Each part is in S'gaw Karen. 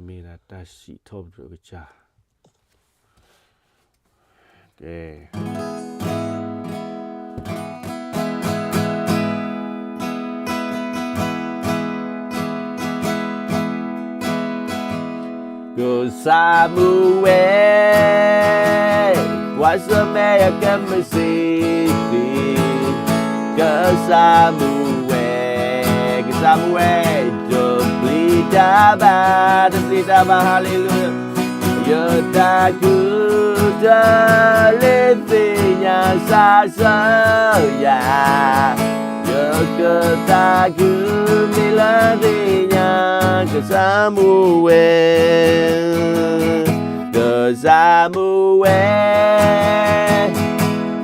မ့ၢ်ဒၣ်တၢ်စံးထီၣ်ပတြၢၤကစၢ်, ကဲ ကစၢ်မူဝဲ, ကွၢ်ဆၢၣ်မဲာ်ယကမ့ၢ်စ့သံ, ကစၢ်မူဝဲ, ကစၢ်မူဝဲ, တပျံၤတၢ်ဘၣ်, တပျံၤတၢ်ဘၣ်, ဟါလ့လူယၤ, ယတၢ်ကူၣ်တၢ်လ့သ့ၣ်ညါစးဆၢယၤ, ယကသးခုမ့ၢ်လၢသ့ၣ်ညါ, ကစၢ်မူဝဲ, ကစၢ်မူဝဲ,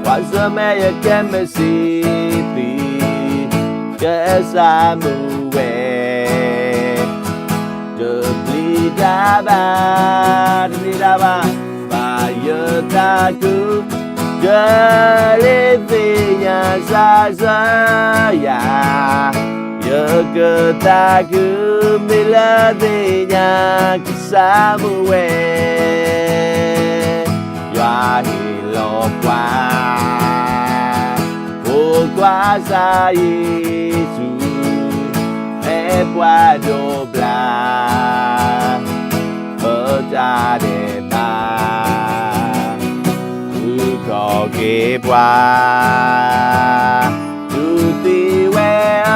ကွၢ်ဆၢၣ်မဲာ်ယကမ့ၢ်စ့သံ, ကစၢ်မူဝဲ, တပျံၤတၢ်ဘၣ်, တပျံၤတၢ်ဘၣ်, ဘၣ်ယတၢ်ကူၣ်တၢ်လ့သ့ၣ်ညါစးဆၢ ယၤ, ယကသးခုမ့ၢ်လၢသ့ၣ်ညါ, ကစၢ်မူဝဲ, ယွၤဟ့ၣ်လီၤပှၤ, ဖိခွါကစၢ်ယ့ၣ်ၡူး, ဖဲပှၤဒိးဘျၢ, ပတၢ်ဒဲးဘး, အုၣ်ကီၤက့ၤပှၤ, တူၢ်သံဝဲအ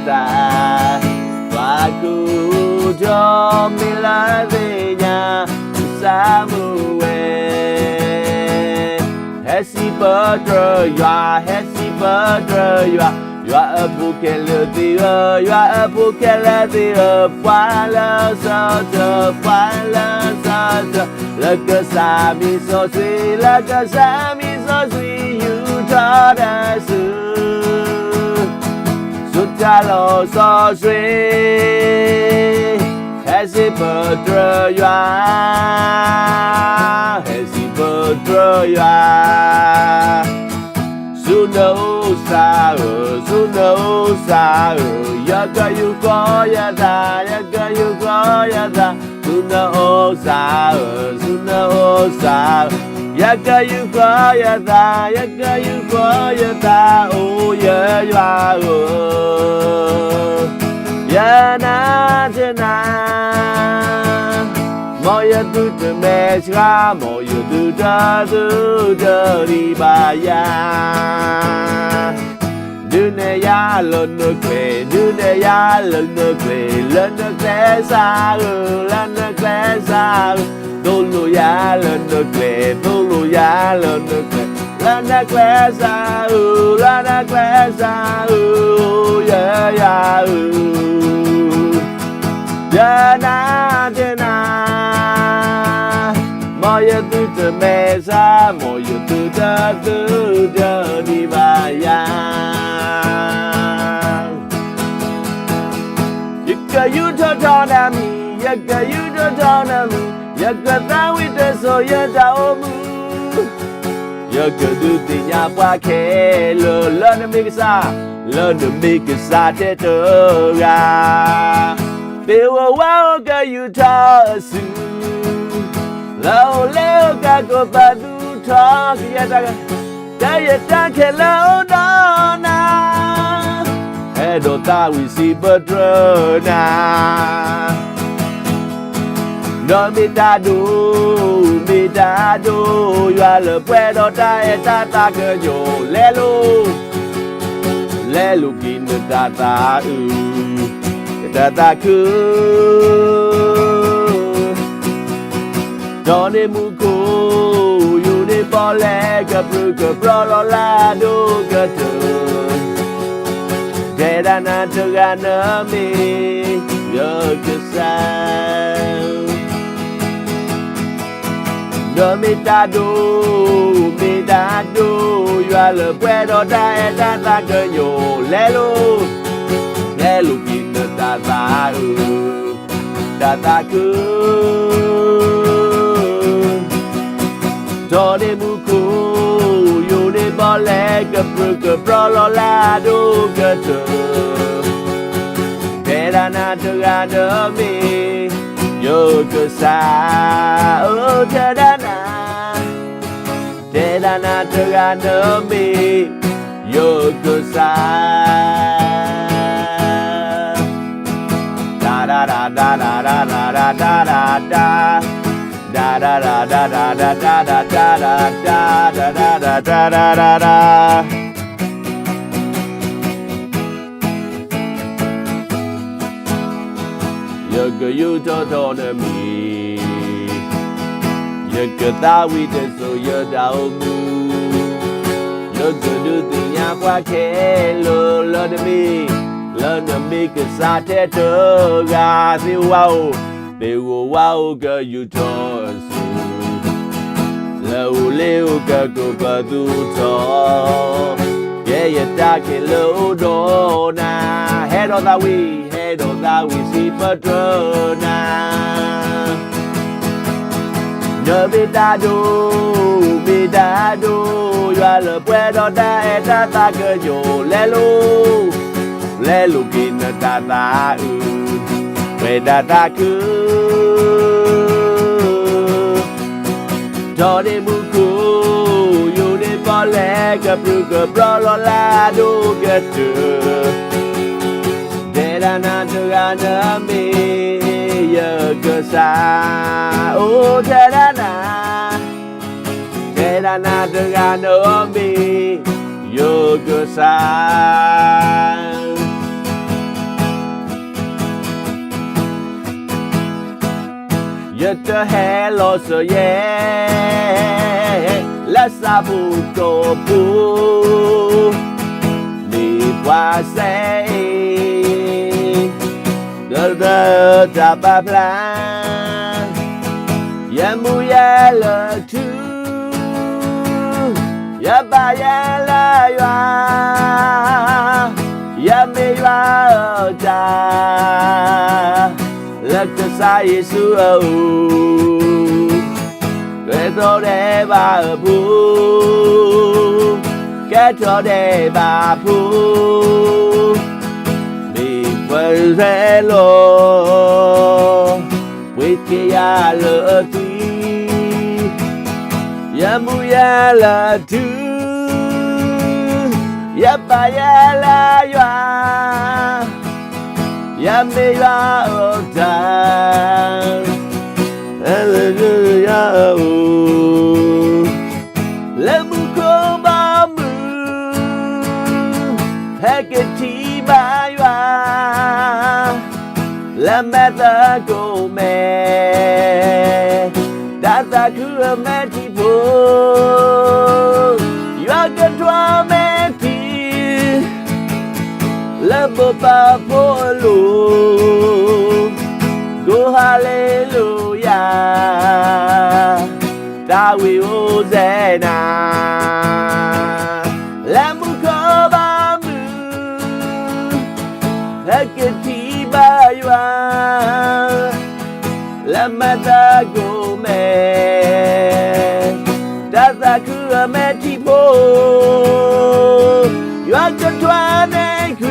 သး, ပှၤကူၣ်ထီၣ်မ့ၢ်လၢသ့ၣ်ညါ, ကစၢ်မူဝဲ, ဟဲစံးပတြၢၤယွၤ, ဟဲစံးပတြၢၤယွၤ, ယွၤအဖိခဲလၢာ်သ့ၣ်ဧၢ, ယွၤအဖိခဲလၢာ်သ့ၣ်ဧၢ, ပှၤလၢဆၢထၢၣ်, ပှၤလၢဆၢထၢၣ်, လၢကစၢ်မံၤစီဆှံ, လၢကစၢ်မံၤစီဆှံ, ယူာ်ထီၣ်တၢ်စု ဆူတၢ်လီၤစီဆှံ, ဟဲစံးပတြၢၤယွၤ, ဟဲစံးပတြၢၤယွၤ, ဆူနအိၣ်စါဧၢ, ဆူနအိၣ်စါဧၢ, ယကယူာ်ဃီယသး, ယကယူာ်ဃီယသး, ဆူနအိၣ်စါဧၢ, ဆူနအိၣ်စါဧၢ, ယကယူာ်ဃီယသး, ယကယူာ်ဃီယသး, အိၣ်ယဲယွၤဧၢ, ယနာ်တနၤ, မ်ယသုတမဲာ်ဆှး, မ်ယသုတသုတဒံးဘၣ်ယၤ ဒုးနဲၣ်ယၤလၢနကျဲ, ဒုးနဲၣ်ယၤလၢနကျဲ, လၢနကျဲစၢ်ဧၢ, လၢနကျဲစၢ်ဧၢ, သိၣ်လိယၤလၢနကျဲ, သိၣ်လိယၤလၢနကျဲ, လၢနကျဲစၢ်ဧၢ, လၢနကျဲစၢ်ဧၢ, အိၣ်ယဲယွၤဧၢ, ယနာ်တနၤ မ်ယသုတမဲာ်ဆှး, မ်ယသုတသုတဒံးဘၣ်ယၤ, ယကယူာ်ထီၣ်ထီနမံၤ, ယကယူာ်ထီၣ်ထီနမံၤ, ယကသးဝံၣ်တစိၤယတၢ်အိၣ်မူ, ယကဒုးသ့ၣ်ညါပှၤခဲလၢာ် လၢနမ့ၢ်ကစၢ်, လၢနမ့ၢ်ကစၢ်ထဲတဂၤ, သ့ၣ်ဧိၤဝၣ်ဧိၤကယူာ်ထီၣ်အစု, လၢအိၣ်လၢအိၣ်ကကပၤသူထီၣ်ကယဲၢ်တၢ်, ကယဲၢ်တၢ်ခဲလၢာ်အိၣ်ဒီးနၤ, အဲၣ်ဒိးသးဝံၣ်စံးပတြၢၤနၤ ဒီးမ့ၢ်တၢ်ဒိၣ်, မ့ၢ်တၢ်ဒိၣ်, ယွၤလၢပှဲၤဒီးတၢ်အဲၣ်တၢ်သးကညီၤ, လဲၤလိၤ, လဲၤလိၤက့ၤနတၢ်သးအုး, နတၢ်သးခု ဒီးန့ၣ်မူခိၣ်, ယူၢ်န့ၢ်ပီၣ်လဲၣ်ကပြုၢ်ကပြီၢ်လီၤလၢအဒိၣ်ကတၢၢ်, တဲဒၣ်နၤတဂၤနမ့ၢ်ယကစၢ်, ဒီးမ့ၢ်တၢ်ဒိၣ်, မ့ၢ်တၢ်ဒိၣ်, ယွၤလၢပှဲၤဒီးတၢ်အဲၣ်တၢ်သးကညီၤ, လဲၤလိၤ, လဲၤလိၤက့ၤနတၢ်သးအုး, တၢ်သးခု ဒီးန့ၣ်မူခိၣ်, ယူၢ်န့ၢ်ပီၣ်လဲၣ်ကပြုၢ်ကပြီၢ်လီၤလၢအဒိၣ်ကတၢၢ်, တဲဒၣ်နၤတဂၤနမ့ၢ်ယ ယကစၢ်ဧၢ, တဲဒၣ်နၤ, တဲဒၣ်နၤတဂၤနမ့ၢ်ယကစၢ်. တၢ်တၢ်တၢ်တၢ်တၢ်တၢ်တၢ်တၢ်တၢ်တၢ်တၢ် တၢ်တၢ်တၢ်တၢ်တၢ်တၢ်တၢ်တၢ်တၢ်တၢ်တၢ် ယကယူးထီၣ်ထီၣ်နမံၤ, ယကသးဝံၣ်တစိၤယတၢ်အိၣ်မူ, ယကဒုးသ့ၣ်ညါပှၤခဲလၢာ်လၢနမ့ၢ်, လၢနမ့ၢ်ကစၢ်ထဲတဂၤ, သ့ၣ်ဧိၤဝၣ်ဧိၤ, သ့ၣ်ဧိၤဝၣ်ဧိၤကယူးထီၣ်အစု လၢအိၣ်လ့အိၣ်ကကပသူထီၣ်, ကဲယတၢ်ခဲလၢာ်အိၣ်ဒီးနၤ, ဟဲဒီးသးဝံၣ်, ဟဲဒီးသးဝံၣ်စံးပတြၢၤနၤ. နမ့ၢ်တၢ်ဒိၣ်, မ့ၢ်တၢ်ဒိၣ်, ယွၤလၢပှဲၤဒီးတၢ်အဲၣ်တၢ်သးကညီၤ, လဲလိာ်, လဲလိာ်က့ၤနတၢ်သးအုး, ပှဲၤတၢ်သးခု ထီၣ်န့ၢ်မူခိၣ်, ယူၤန့ၢ်ပီၣ်လဲၣ်ကပြုၢ်ကပြီၤလီၤလၢအဒိၣ်ကတၢၢ်, တဲဒၣ်နၤတဂၤနမ့ၢ်ယကစၢ်, အိၣ်တဲဒၣ်နၤ, တဲဒၣ်နၤတဂၤနမ့ၢ်ယကစၢ်. ယတဟဲလီၤစၢၤယဲၢ်, လၢဆၣ်ဖိကီၢ်ဖိ, မ့ၢ်ပှၤစဲအ့ၣ်, ဒီးတၢ်ပာ်ဖျါ, ယမူယဲလၢထူ, ယဘၣ်ယဲလၢယွၤ, ယမ့ၢ်ယွၤအတၢ်, လၢကစၢ်ယ့ၣ်ၡူးအအိၣ်, ကဲထီၣ်ဒဲးဘးအဖိ, ကဲထီၣ်ဒဲးဘးအဖိ, မ့ၢ်ပှၤရဲလီၤ, ပှ့ၤက့ၤယၤလၢအသွံၣ်, ယမူယဲလၢထူ, ယဘၣ်ယဲလၢယွၤ, ယမ့ၢ်ယွၤအတၢ်, လၢယွၤအအိၣ်, လၢမူခိၣ်ဘီမုၢ်, ဟဲက့ၤထံၣ်ဘၣ်ယွၤ, လၢမဲာ်သကိးမဲာ်, တၢ်သးခုအမဲာ်ထံဖိ, ယွၤကထွါမဲာ်ထံ, လၢမိၢ်ပၢ်ဖိအလိၤ, ကိးဟၤလ့လူယၤ, တၢ်ဝံၣ်အိၣ်စဲနၤ, လၢမူခိၣ်ဘီမုၢ်, ဟဲက့ၤထံၣ်ဘၣ်ယွၤ, လၢမဲာ်သကိးမဲာ်, တၢ်သးခုအမဲာ်ထံဖိ, ယွၤကထွါမဲာ်ခွံ,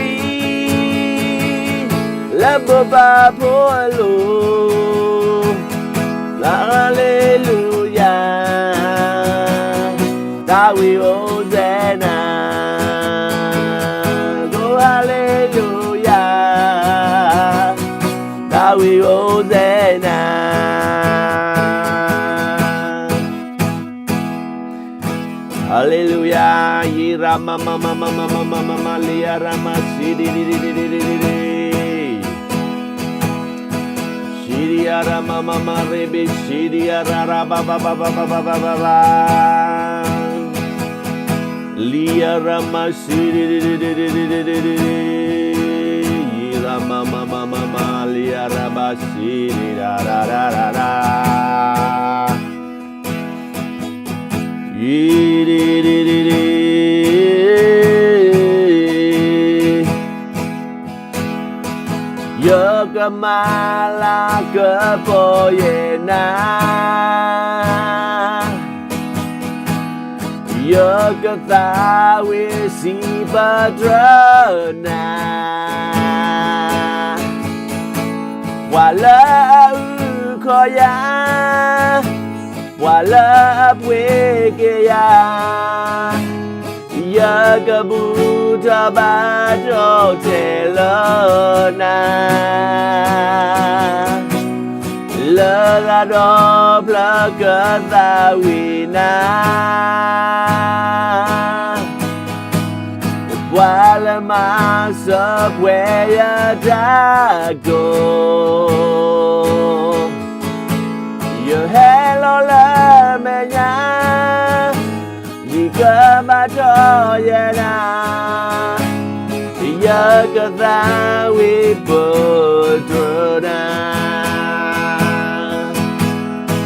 လၢမိၢ်ပၢ်ဖိအလိၤ, ဟၤလ့လူယၤ, တၢ်ဝံၣ်အိၣ်စဲနၤ, ကိးဟၤလ့လူယၤ, တၢ်ဝံၣ်အိၣ်စဲနၤ. Hallelujah. Yira mama mama mama mama mama liara masiri di di di di di di di di. Shiriara mama mama rebe shiriara ra ba ba ba ba ba ba ba ba ba. Liara masiri di di di di di di di di di. Yira mama mama mama liara basiri da da da da da. ယကမၤလၤကပီၤယဲၢ်နၤ, ယကသးဝံၣ်စံးပတြၢၤနၤ, ပှၤလၢအအု ခီယၤ, ပှၤလၢအပှ့ၤက့ၤယၤ, ယကဘူၣ်ထီၣ်ဘါထီၣ်ထဲလၢနၤ, လၢတၢ်ဒီဖျၢၣ်ကသးဝံၣ်နၤ, ပှၤလၢမၤစၢၤပှဲၤယတၢ်ကိၢ် ယဟဲလီၤလၢမဲာ်ညါ, ဒ်ကဘါထီၣ်ယဲနၤ, ယကသးဝံၣ်ပတြၢၤန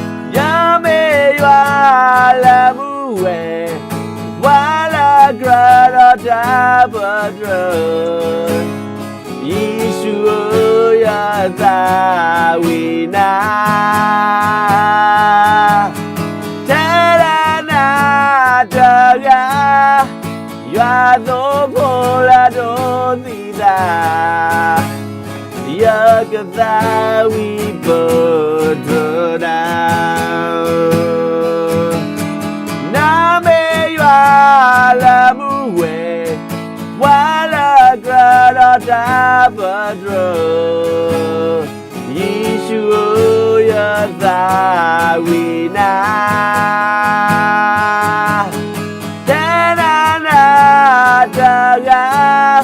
ၤ, ယမ့ၢ်ယွၤလၢမူဝဲ, ပှၤလၢကြၢးဒီးတၢ်ပတြၢၤ ယ့ၣ်ၡူးဧၢ, ယသးဝံၣ်နၤ, ထဲဒၣ်နၤတဂၤ, ယွၤသိဖိလၢဒိးသံသး, ယကသးဝံၣ်ပတြၢၤနၤ နမ့ၢ်ယွၤလၢမူဝဲ, ပှၤလၢကြၢးဒီးတၢ်ပတြၢၤ, ယ့ၣ်ၡူးဧၢ, ယသးဝံၣ်နၤ, ထဲဒၣ်နၤတဂၤ,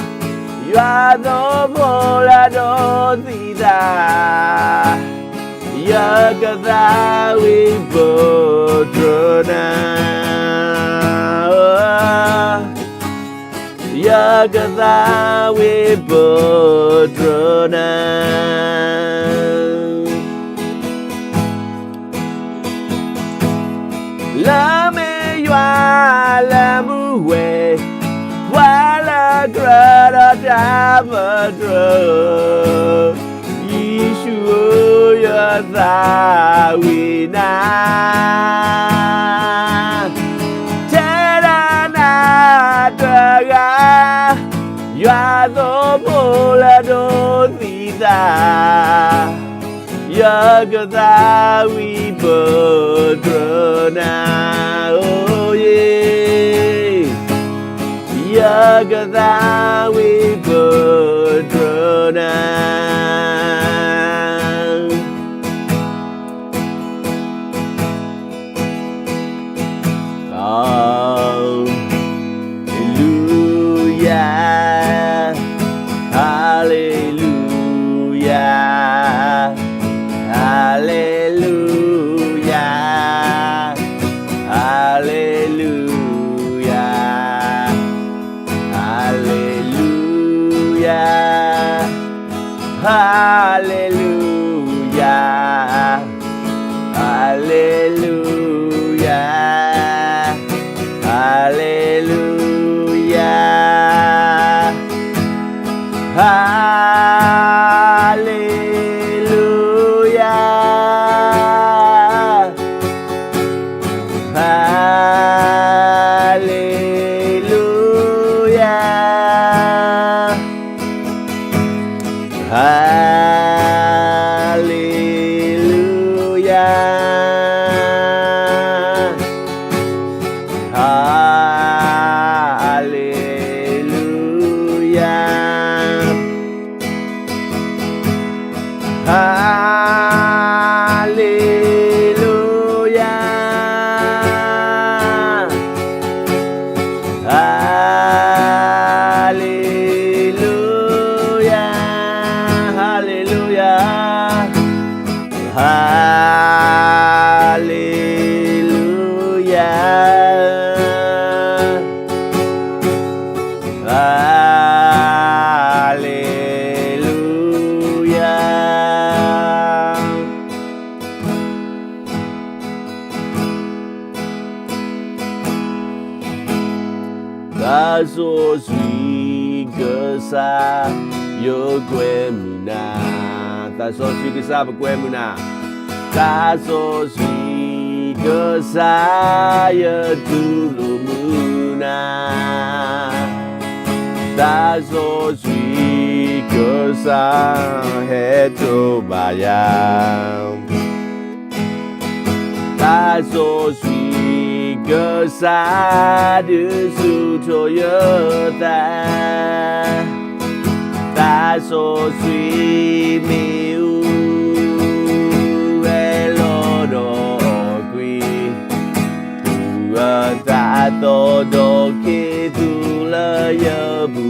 ယွၤသိဖိလၢဒိးသံသး, ယကသးဝံၣ်ပတြၢၤနၤ, ယကသးဝံၣ်ပတြၢၤနၤ လၢမ့ၢ်ယွၤလၢမူဝဲ, ပှၤလၢကြၢးဒီးတၢ်ပတြၢၤ, ယ့ၣ်ၡူးဧၢ, ယသးဝံၣ်နၤ, ထဲဒၣ်နၤတဂၤ, ယွၤသိဖိလၢဒိးသံသး, ယကသးဝံၣ်ပတြၢၤနၤ, အိယ့ၣ်, ယကသးဝံၣ်ပတြၢၤနၤ Hallelujah, hallelujah, hallelujah, hallelujah, hallelujah, hallelujah. Hallelujah, hallelujah, hallelujah, hallelujah. Hallelujah, hallelujah, hallelujah. Hallelujah, hallelujah, hallelujah, hallelujah. Tha siso sui kasa, yogwe muna. Tha siso sui kasa, pogwe muna. Tha siso sui kasa, yogwe muna. Tha siso sui kasa, heto baya. စီဆှံကစၢ်ဒုးဆူၣ်ထီၣ်ယသး, သးစီဆှံမ့ၣ်အူဟဲလီၤဒီးကွံာ် သူၣ်အသးသီဒီးခ့သူၣ်လၢယပူ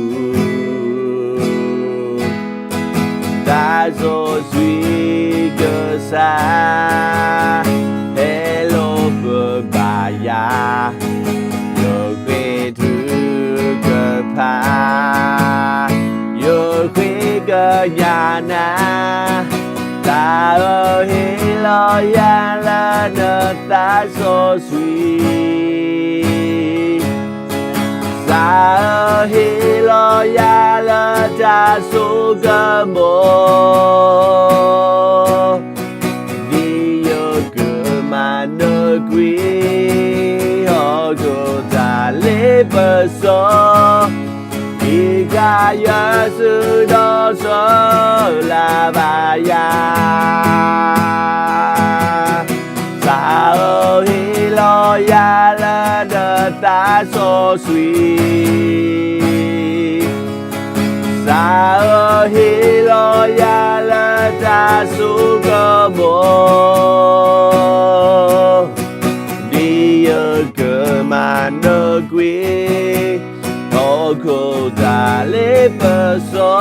ၤ, သးစီဆှံကစၢ် ဟဲလီၤပၢၤဘၣ်ယၤ, ယဃ့ထုကဖၣ်, ယဃ့ကညးနၤ, သးဧၢဟ့ၣ်လီၤယၤလၢနသးစီဆှံ သးဧၢဟ့ၣ်လီၤယၤလၢတၢ်စိကမီၤ, ဒ်ယကမၤနၢၤကွံာ် ဟီၣ်ခိၣ်တၢ်လ့ပစီ, ဒ်ကယၤဆူဒီးဆၢလၢဘၣ်ယၤ သးဧၢဟ့ၣ်လီၤယၤလၢနသးစီဆှံ, သးဧၢဟ့ၣ်လီၤယၤလၢတၢ်စိကမီၤ, ဒ်ယကမၤနၢၤကွံာ် ဟီၣ်ခိၣ်တၢ်လ့ပစီ,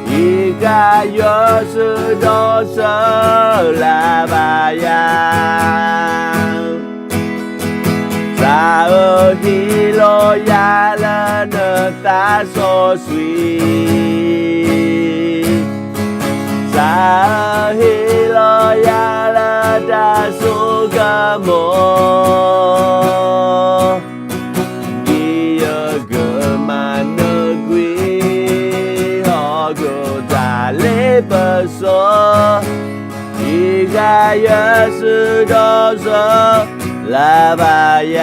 ဒ်ကယၤဆူဒီးဆၢလၢဘၣ်ယၤ သးဧၢဟ့ၣ်လီၤယၤလၢနသးစီဆှံ, သးဧၢဟ့ၣ်လီၤယၤလၢတၢ်စိကမီၤ, ဒ်ယကမၤနၢၤကွံာ် ဟီၣ်ခိၣ်တၢ်လ့ပစီ, ဒ်ကယၤဆူဒီးဆၢလၢဘၣ်ယ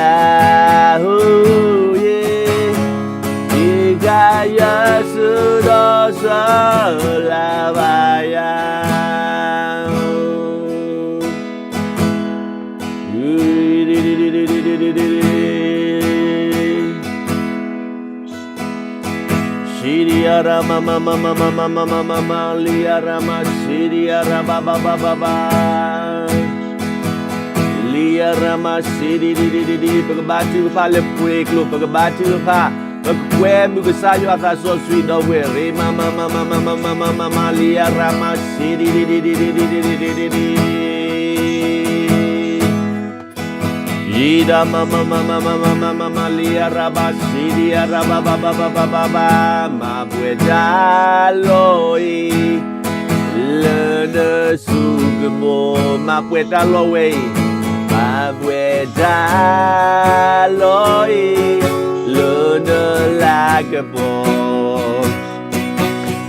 ၤ, ဒ်ကယၤဆူဒီးဆၢလၢဘၣ်ယၤ စံဒံအရမမမမမမမမမလံအရမစံဒံအရဘဘဘဘဘ လံအရမစံဒံဒံဒံဒံဒံ ပကဘါထုကဖၣ်လၢပှ့ၤကျိာ် ပကဘါထုကဖၣ် ပကကွဲမုာ်ကစၢ်ယွၤသးစီဆှံဒီပုၢ်ဝဲၢ် ရ့မမမမမမမမမမလံအရမစံဒံဒံဒံဒံဒံဒံဒံဒံဒံဒံဒံ ယံဒမမမမမမမမမမလံအရဘၣ်စံဒံအရဘၣ်ဘၣ်ဘၣ်ဘၣ်ဘၣ်ဘၣ်ဘၣ် မၤပှဲၤတၢ်လီၢ်အံၤ လၢနဆိကမိၣ် မၤပှဲၤတၢ်လီၢ်ဝဲအံၤ မၤပှဲၤတၢ်လီၢ်အံၤ လၢနလၤကပီၤ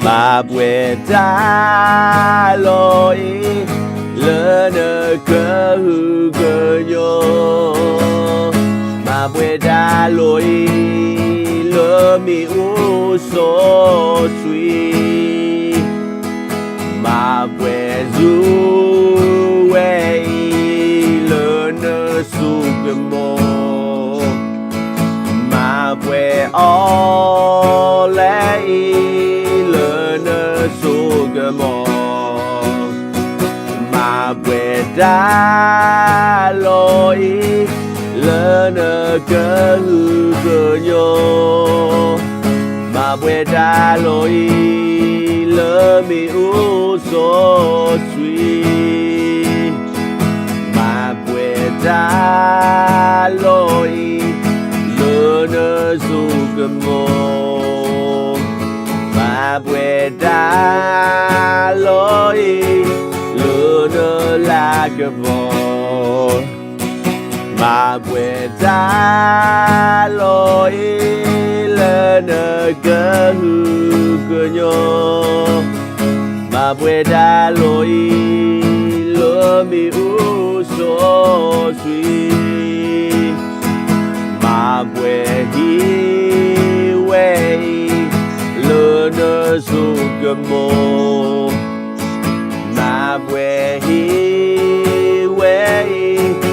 မၤပှဲၤတၢ်လီၢ်အံၤ လၢနကဟုကညီၤ မၤပှဲၤတၢ်လီၢ်အံၤ လၢမ့ၣ်အူစီဆှံ မၤပှဲၤဆူဝဲအံၤ လၢနဆိကမိၣ် မၤပှဲၤအီၤလၢအံၤ လၢနဆိကမိၣ် မၤပှဲၤတၢ်လီၢ်အံၤ လၢနကဟုကညီၤ မၤပှဲၤတၢ်လီၢ်အံၤ လၢမ့ၣ်အူစီဆှံ မၤပှဲၤတၢ်လီၢ်အံၤ လၢနဆိကမိၣ် မၤပှဲၤတၢ်လီၢ်အံၤ လၢနလၤကပီၤ မၤပှဲၤတၢ်လီၢ်အံၤ လၢနကဟုကညီၤ မၤပှဲၤတၢ်လီၢ်အံၤ လၢမ့ၣ်အူစီဆှံ မၤပှဲၤဟံးဝဲအံၤ လၢနဆိကမိၣ် မၤပှဲၤဟံးဝဲအံၤ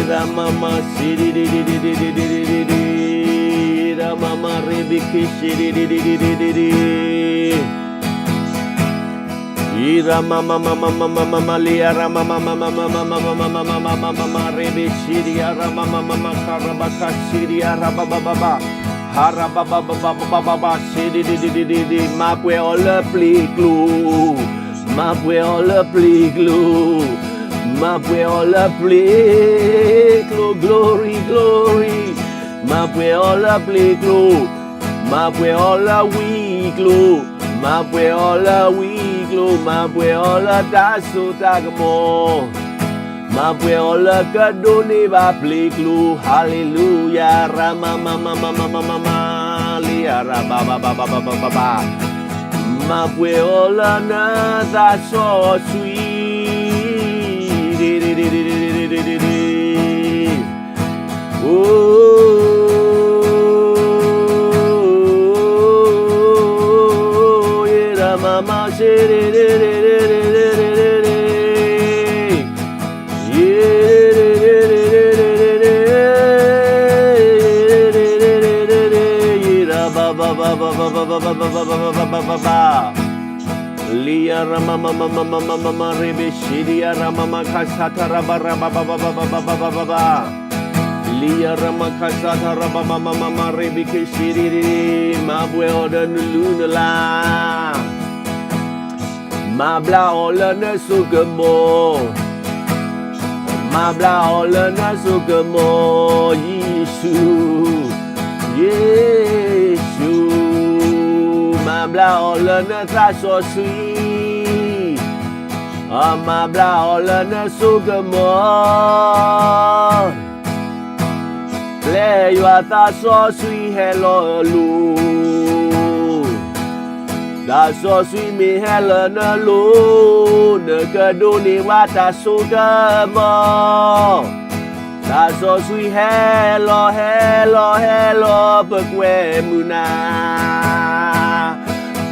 Ramama sidi di di di di di di di di di. Ramama ribi ki sidi di di di di di di. Iramama mama mama mama lia ramama mama mama mama mama mama mama mama mama ribi sidi aramama mama karabaka sidi arababa baba. Harababa baba baba baba sidi di di di di di. မၤပှဲၤအီၤလၢပျ့ၤကျိၤ, မၤပှဲၤအီၤလၢပျ့ၤကျိၤ, မၤပှဲၤအီၤလၢပျ့ၤကျိၤ glory glory. မၤပှဲၤအီၤလၢပျ့ၤကျိၤ, မၤပှဲၤအီၤလၢဝံကျိၤ, မၤပှဲၤအီၤလၢဝံ ကျိ, မၤပှဲၤအီၤလၢတၢ်စိတၢ်ကမီၤ, မၤပှဲၤအီၤလၢကဒိးန့ၢ်ဘၣ်ပျ့ၤကျိၤ, ဟါလ့လူယၤ, ရၤမၤမၤမၤမၤမၤမၤ, လ့ယၤရၤဘၣ်ဘၣ်ဘၣ်ဘၣ်ဘၣ်ဘၣ်ဘၣ်, မၤပှဲၤအီၤလၢနသးစီဆှံ လံယၤရမမမမမမမရ့ဘ့ၣ် ရှ့ဒံယၤရမမခါဆါထါရဘၣ်ရဘၣ်ဘၣ်ဘၣ်ဘၣ်ဘၣ်ဘၣ်ဘၣ်ဘၣ်, လံယၤရမခါဆါထါရဘၣ်မမမမရ့ဘ့ၣ်ခ့ ရှ့ဒံဒံ, မၤပှဲၤအီၤဒီးနလူနလၢ် မၤဘျါအီၤလၢနစိကမီၤ, မၤဘျါအီၤလၢနစိကမီၤ, ယ့ၣ်ၡူး, ယ့ၣ်ၡူး, မၤဘျါအီၤလၢနသးစီဆှံ, အမၤဘျါအီၤလၢနစိကမီၤ ပျဲယွၤသးစီဆှံဟဲလီၤအလိၤ, သးစီဆှံမ့ၢ်ဟဲလီၤနလိၤ, နကဒိးန့ၢ်ဘၣ်တၢ်စိကမီၤ, သးစီဆှံဟဲလီၤ ဟဲလီၤ ဟဲလီၤ ပကွဲမုာ်နၤ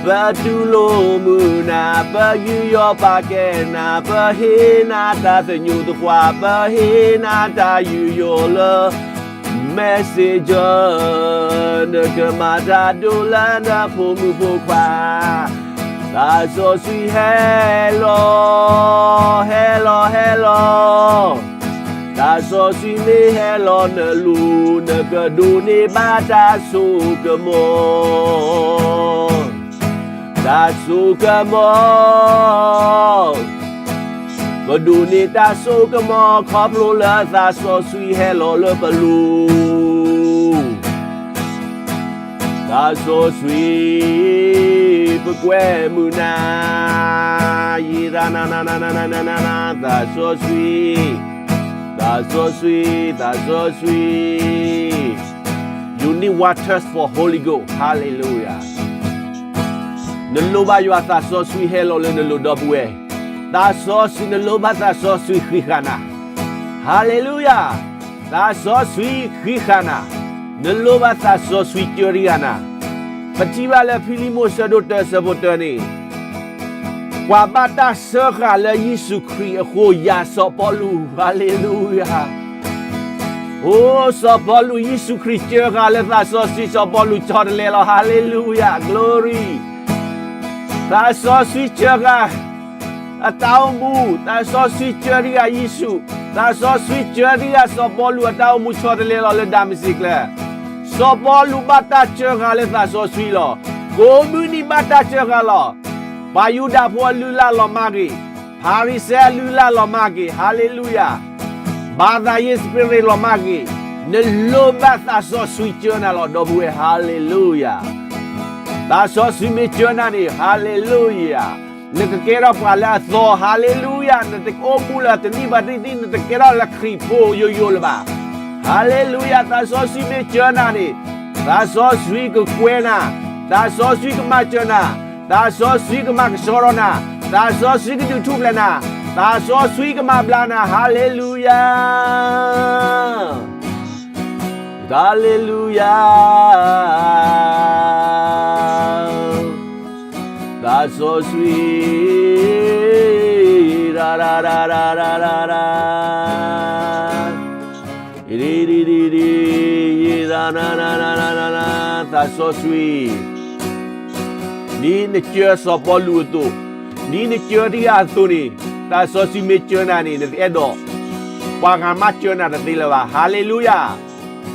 ပတူၢ်လိာ်မုာ်နၤ, ပယူးယီၣ်ပာ်ကဲနၤ, ပဟ့ၣ်နၤတၢ်သညိးသပှၢ်, ပဟ့ၣ်နၤတၢ်ယူးယီၣ်လၢ Messenger, နကမၤတၢ်ဒိၣ်လၢနဖိမုၣ်ဖိခွါ, သးစီဆှံဟဲလီၤ ဟဲလီၤ ဟဲလီၤ သးစီဆှံမ့ၢ်ဟဲလီၤနလိၤ, နကဒိးန့ၢ်ဘၣ်တၢ်စိကမီၤ, တၢ်စိကမီၤ, ပဒိးန့ၢ်တၢ်စိကမီၤ ခီဖျိလၢသးစီဆှံဟဲလီၤလၢပလိၤ သးစီဆှံ ပကွဲမုာ်နၤ, ယံၤရနနနနနနနန, သးစီဆှံ, သးစီဆှံ, သးစီဆှံ, You need one touch for Holy Ghost. Hallelujah. နလိၣ်ဘၣ်ယွၤသးစီဆှံဟဲလီၤလၢနလိၤဒီပုၢ်ဝဲၢ်, သးစီဆှံ, နလိၣ်ဘၣ်သးစီဆှံဃံးဃာ်နၤ, Hallelujah. သးစီဆှံဃံးဃာ်နၤ, နလိၣ်ဘၣ်သးစီဆှံစၢတံၢ်ဃာ်နၤ, ပထံၣ်ဘၣ်လၢဖံလံမိၣ်ဆၢဒိၣ်တၢ ဆၢဖိတၢန့ၣ် ပှၤဘၣ်တၢ်စၢဃာ်လၢယ့ၣ်ၡူးခရံာ်အဃိ ယၤစီၤပီလူး, Hallelujah. အိ စီၤပီလူး ယ့ၣ်ၡူးခရံာ်စၢဃာ်လၢသးစီဆှံ စီၤပီလူးဆီတလဲလီၤ, Hallelujah, glory. သးစီဆှံစၢဃာ် အတၢ်အိၣ်မူ, သးစီဆှံစၢတံၢ်ဃာ်ယ့ၣ်ၡူး, သးစီဆှံစၢတံၢ်ဃာ်စီၤပီလူးအတၢ်အိၣ်မူဆီတလဲလီၤလၢဒၤမစ့းကျဲ, စီၤပီလူးဘၣ်တၢ်စၢဃာ်လၢသးစီဆှံလီၤ, ကိးမုၢ်နံၤဘၣ်တၢ်စၢဃာ်လီၤ, ပှၤယူဒၤဖိအလုၢ်အလၢ်လီၤမၢ်က့ၤ, ဖၤရံၤၡဲအလုၢ်အလၢ်လီၤမၢ်က့ၤ, Hallelujah. ဘၤသးယ့ spirit လီၤမၢ်က့ၤ, နလိၣ်ဘၣ်သးစီဆှံစၢနၤလီၤ ဒီပုၢ်ဝဲၢ်, Hallelujah. သးစီဆှံမ့ၢ်စၢနၤန့ၣ်, Hallelujah, နကကဲထီၣ်ပှၤလၢအသီ, Hallelujah, နတအိၣ်မူလၢတနံၣ်ဘၣ်တနံၣ်, နတကဲထီၣ်လၢခရံာ်ဖိယိယိလၢၤဘၣ်, Hallelujah. သးစီဆှံမ့ၢ်စၢနၤန့ၣ်, သးစီဆှံကကွဲနၤ, သးစီဆှံကမၤစၢၤနၤ, သးစီဆှံကမၤကဆှီထီၣ်နၤ, သးစီဆှံကဒုးထူၣ်ဖျဲးနၤ, သးစီဆှံကမၤဘျါနၤ, Hallelujah. Hallelujah. သးစီဆှံ, ရၤရၤရၤရၤရၤရၤရၤ, ရံရံရံရံ, ရၤရၤရၤရၤရၤရၤ, သးစီဆှံ, ဒ်နစၢစီၤပီလူးအသိး, ဒ်နစၢတံၢ်ဃာ်အသိးန့ၣ်, သးစီဆှံမ့ၢ်စၢနၤန့ၣ်, နတအဲၣ်ဒိး ပှၤဂၤမးစၢနၤတသ့လၢၤဘၣ်, Hallelujah.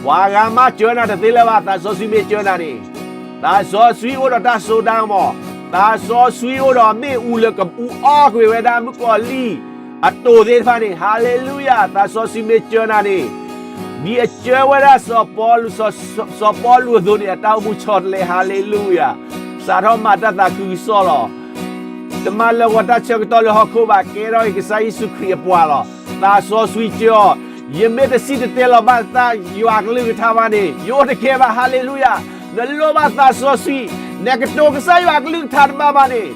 ပှၤဂၤမးစၢနၤတသ့လၢၤဘၣ်, သးစီဆှံမ့ၢ်စၢနၤန့ၣ်, သးစီဆှံအိၣ်ဒီးတၢ်စိတၢ်ကမီၤ, သးစီဆှံအိၣ်ဒီးမ့ၣ်အူလၢကအူအီၣ်ကွံာ်ဝဲဒၣ်မုၣ်ကီၤလံၢ်အတိၤသ့ၣ်တဖၣ်န့ၣ်, Hallelujah. သးစီဆှံမ့ၢ်စၢနၤန့ၣ်, ဒ်အစၢဝဲဒၣ်စီၤပီလူး, စီၤပီလူးအသိးန့ၣ်, အတၢ်အိၣ်မူဆီတလဲ, Hallelujah. စးထီၣ်မၤတၢ်သးခုကစီၣ်လီၤ. တမၤလၢာ်ဂီၤတၢ်ဆၢကတီၢ်လၢဟီၣ်ခိၣ်ဘၣ်, ကဲထီၣ်က့ၤကစၢ်ယ့ၣ်ၡူးခရံာ်အပှၤလီၤ. သးစီဆှံစၢအီၤ, ယမ့ၢ်တစံၣ်တဲၤတဲလီၤဘၣ်တၢ်ယွၤအကလုၢ်ကထါဘၣ်န့ၣ် ယအိၣ်တကဲဘၣ်, ဟါလ့လူယၤ. နလိၣ်ဘၣ်သးစီဆှံ, နကတိၤကစၢ်ယွၤအကလုၢ်ကထါတဘၣ်ဘၣ်န့ၣ်,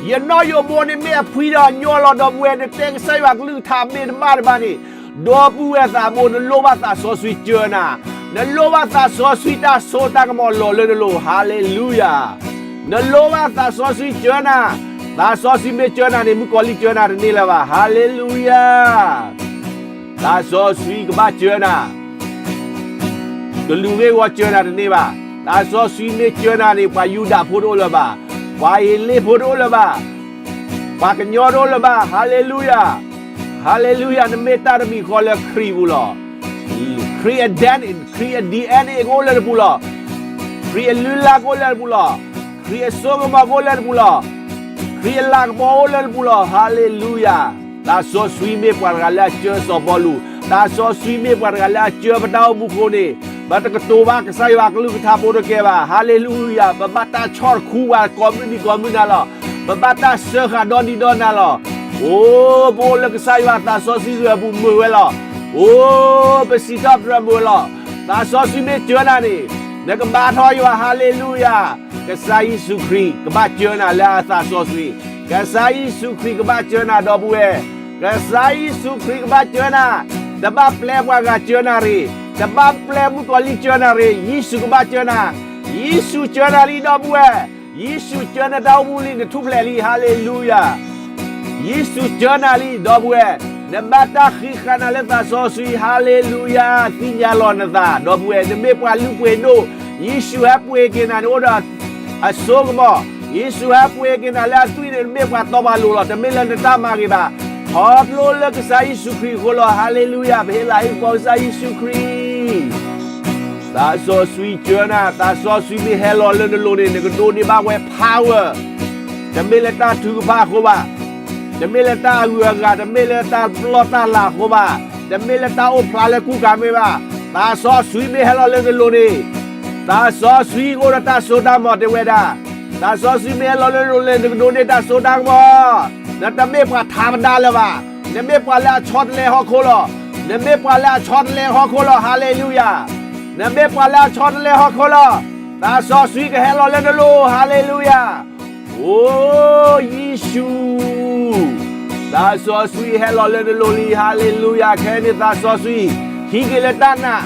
ယနီၣ်ယိးဘိန့ၣ်မ့ၢ်အဖှံဒီးအညီလီၤ, ဒီပုၢ်ဝဲၢ်, နတဲကစၢ်ယွၤအကလုၢ်ကထါမ့ၢ်တဘၣ်တဘၣ်န့ၣ်, ဒီပုၢ်ဝဲၢ်သးဘိ, နလိၣ်ဘၣ်သးစီဆှံစၢနၤ, နလိၣ်ဘၣ်သးစီဆှံတၢ်စိတၢ်ကမီၤလီၤလၢနလိၤ, ဟါလ့လူယၤ. နလိၣ်ဘၣ်သးစီဆှံစၢနၤ, သးစီဆှံမ့ၢ်စၢနၤန့ၣ် မုၣ်ကီၤလံၢ်စၢနၤတန့ၢ်လၢၤဘၣ်, ဟါလ့လူယၤ. သးစီဆှံကဘၣ်စၢနၤ, ကလူးဂ့ၢ်ဝီစၢနၤတန့ၢ်ဘၣ်. သးစီဆှံမ့ၢ်စၢနၤန့ၣ် ပှၤယူဒၤဖိတအိၣ်လၢၤဘၣ်, ပှၤဟ့းလ့ၣ်ဖိတအိၣ်လၢၤဘၣ်, ပှၤကညီတအိၣ်လၢၤဘၣ်, ဟါလ့လူယၤ. ဟါလ့လူယၤ, နမ့ၢ်တၢ်တမံၤဃီလၢခရံာ်ပူၤလီၤ. ခရံာ်အဒဲန့ၣ်, ခရံာ်အ DNA ကအိၣ်လၢနပူၤလီၤ. ခရံာ်အလုၢ်လၢ်ကအိၣ်လၢနပူၤလီၤ. ခရံာ်အစိကမီၤကအိၣ်လၢနပူၤလီၤ. ခရံာ်အလၤကပီၤအိၣ်လၢနပူၤလီၤ, ဟါလ့လူယၤ. သးစီဆှံမ့ၢ်ပှၤတဂၤလၢအစၢစီၤပီလူး, သးစီဆှံမ့ၢ်ပှၤတဂၤလၢအစၢပတၢ်အိၣ်မူအဃိန့ၣ်, ပတကတိၤဘၣ်ကစၢ်ယွၤအကလုၢ်ကထါဖိတကဲဘၣ်, ဟါလ့လူယၤ. ပဘၣ်တၢ်ဆီၣ်တခူဝဲကိးမုၢ်နံၤကိးမုၢ်နၤလီၤ. ပဘၣ်တၢ်စၢဃာ်ဒီနံၤဒီနၤလီၤ. အိ, ပအိၣ်လၢကစၢ်ယွၤသးစီဆှံဂၢၤအပူၤမုာ်ဝဲလီၤ. အိ, ပစံးထီၣ်ပတြၢၤမုာ်ဝဲလီၤ. သးစီဆှံမ့ၢ်စၢနၤန့ၣ်, နကဘါထီၣ်ယွၤ, ဟါလ့လူယၤ. ကစၢ်ယ့ၣ်ၡူးခရံာ်ကဘၣ်စၢနၤလၢအသးစီဆှံ, ကစၢ်ယ့ၣ်ၡူးခရံာ်ကဘၣ်စၢနၤ, ဒီပုၢ်ဝဲၢ်, ကစၢ်ယ့ၣ်ၡူးခရံာ်ကဘၣ်စၢနၤ. တဘၣ်ပျဲပှၤဂၤစၢနၤရ့ၣ်, တဘၣ်ပျဲမုၣ်ကီၤလံၢ်စၢနၤရ့ၣ်, ယ့ၣ်ၡူးကဘၣ်စၢနၤ. ယ့ၣ်ၡူးစၢနၤလံ, ဒီပုၢ်ဝဲၢ်, ယ့ၣ်ၡူးစၢနၤ, တၢ်အိၣ်မူလံ, နထူၣ်ဖျဲးလံ, ဟါလ့လူယၤ. ယ့ၣ်ၡူးစၢနၤလံ, ဒီပုၢ်ဝဲၢ်, နဘၣ်တၢ်ဃံးဃာ်နၤလၢသးစီဆှံ, ဟါလ့လူယၤ. သ့ၣ်ညါလီၤနသး, ဒီပုၢ်ဝဲၢ်, နမ့ၢ်ပှၤလုၢ်ပှ့ၤဒိၣ်, ယ့ၣ်ၡူးဟဲပှ့ၤက့ၤနၤန့ၣ် အိၣ်ဒီးအစိကမီၤ, ယ့ၣ်ၡူးဟဲပှ့ၤက့ၤနၤလၢအသွံၣ်န့ၣ် နမ့ၢ်ပှၤတီပှၤလိၤလီၤ, တမ့ၢ်လၢနတၢ်မၤဂ့ၤဘၣ်. ခီဖျိလၢကစၢ်ယ့ၣ်ၡူးခရံာ်အဃိလီၤ, ဟါလ့လူယၤ. ပဟ့ၣ်လၤဟ့ၣ်ကပီၤကစၢ်ယ့ၣ်ၡူးခရံာ်. သးစီဆှံစၢနၤ, သးစီဆှံမ့ၢ်ဟဲလီၤလၢနလိၤန့ၣ်, နကဒိးန့ၢ်ဘၣ်ဝဲ power. တမ့ၢ်လၢတၢ်ထုကဖၣ်အဃိဘၣ်, တမ့ၢ်လၢတၢ်အဂုၤအဂၤ, တမ့ၢ်လၢတၢ်ပလီၢ်တၢ်လၤအဃိဘၣ်, တမ့ၢ်လၢတၢ်အိၣ်ဖျါလၢကူကၤမ့ၢ်ဘၣ်. သးစီဆှံမ့ၢ်ဟဲလီၤလၢနလိၤန့ၣ်, သးစီဆှံအိၣ်ဒီးတၢ်စိတၢ်ကမီၤတဲဝဲဒၣ်. သးစီဆှံမ့ၢ်ဟဲလီၤလၢနလိၤန့ၣ်, နကဒိးန့ၢ်တၢ်စိတၢ်ကမီၤ. နတမ့ၢ်ပှၤထးမဒါလၢၤဘၣ်. နမ့ၢ်ပှၤလၢအဆီတလဲဟီၣ်ခိၣ်လီၤ. နမ့ၢ်ပှၤလၢအဆီတလဲဟီၣ်ခိၣ်လီၤ, ဟါလ့လူယၤ. နမ့ၢ်ပှၤလၢအဆီတလဲဟီၣ်ခိၣ်လီၤ. သးစီဆှံကဟဲလီၤလၢနလိၤ, ဟါလ့လူယၤ. အိ, ယ့ၣ်ၡူး, သးစီဆှံဟဲလီၤလၢနလိၤလံ, ဟါလ့လူယၤ. ခဲအံၤန့ၣ်သးစီဆှံဟံးက့ၤလၢတၢ်နာ်,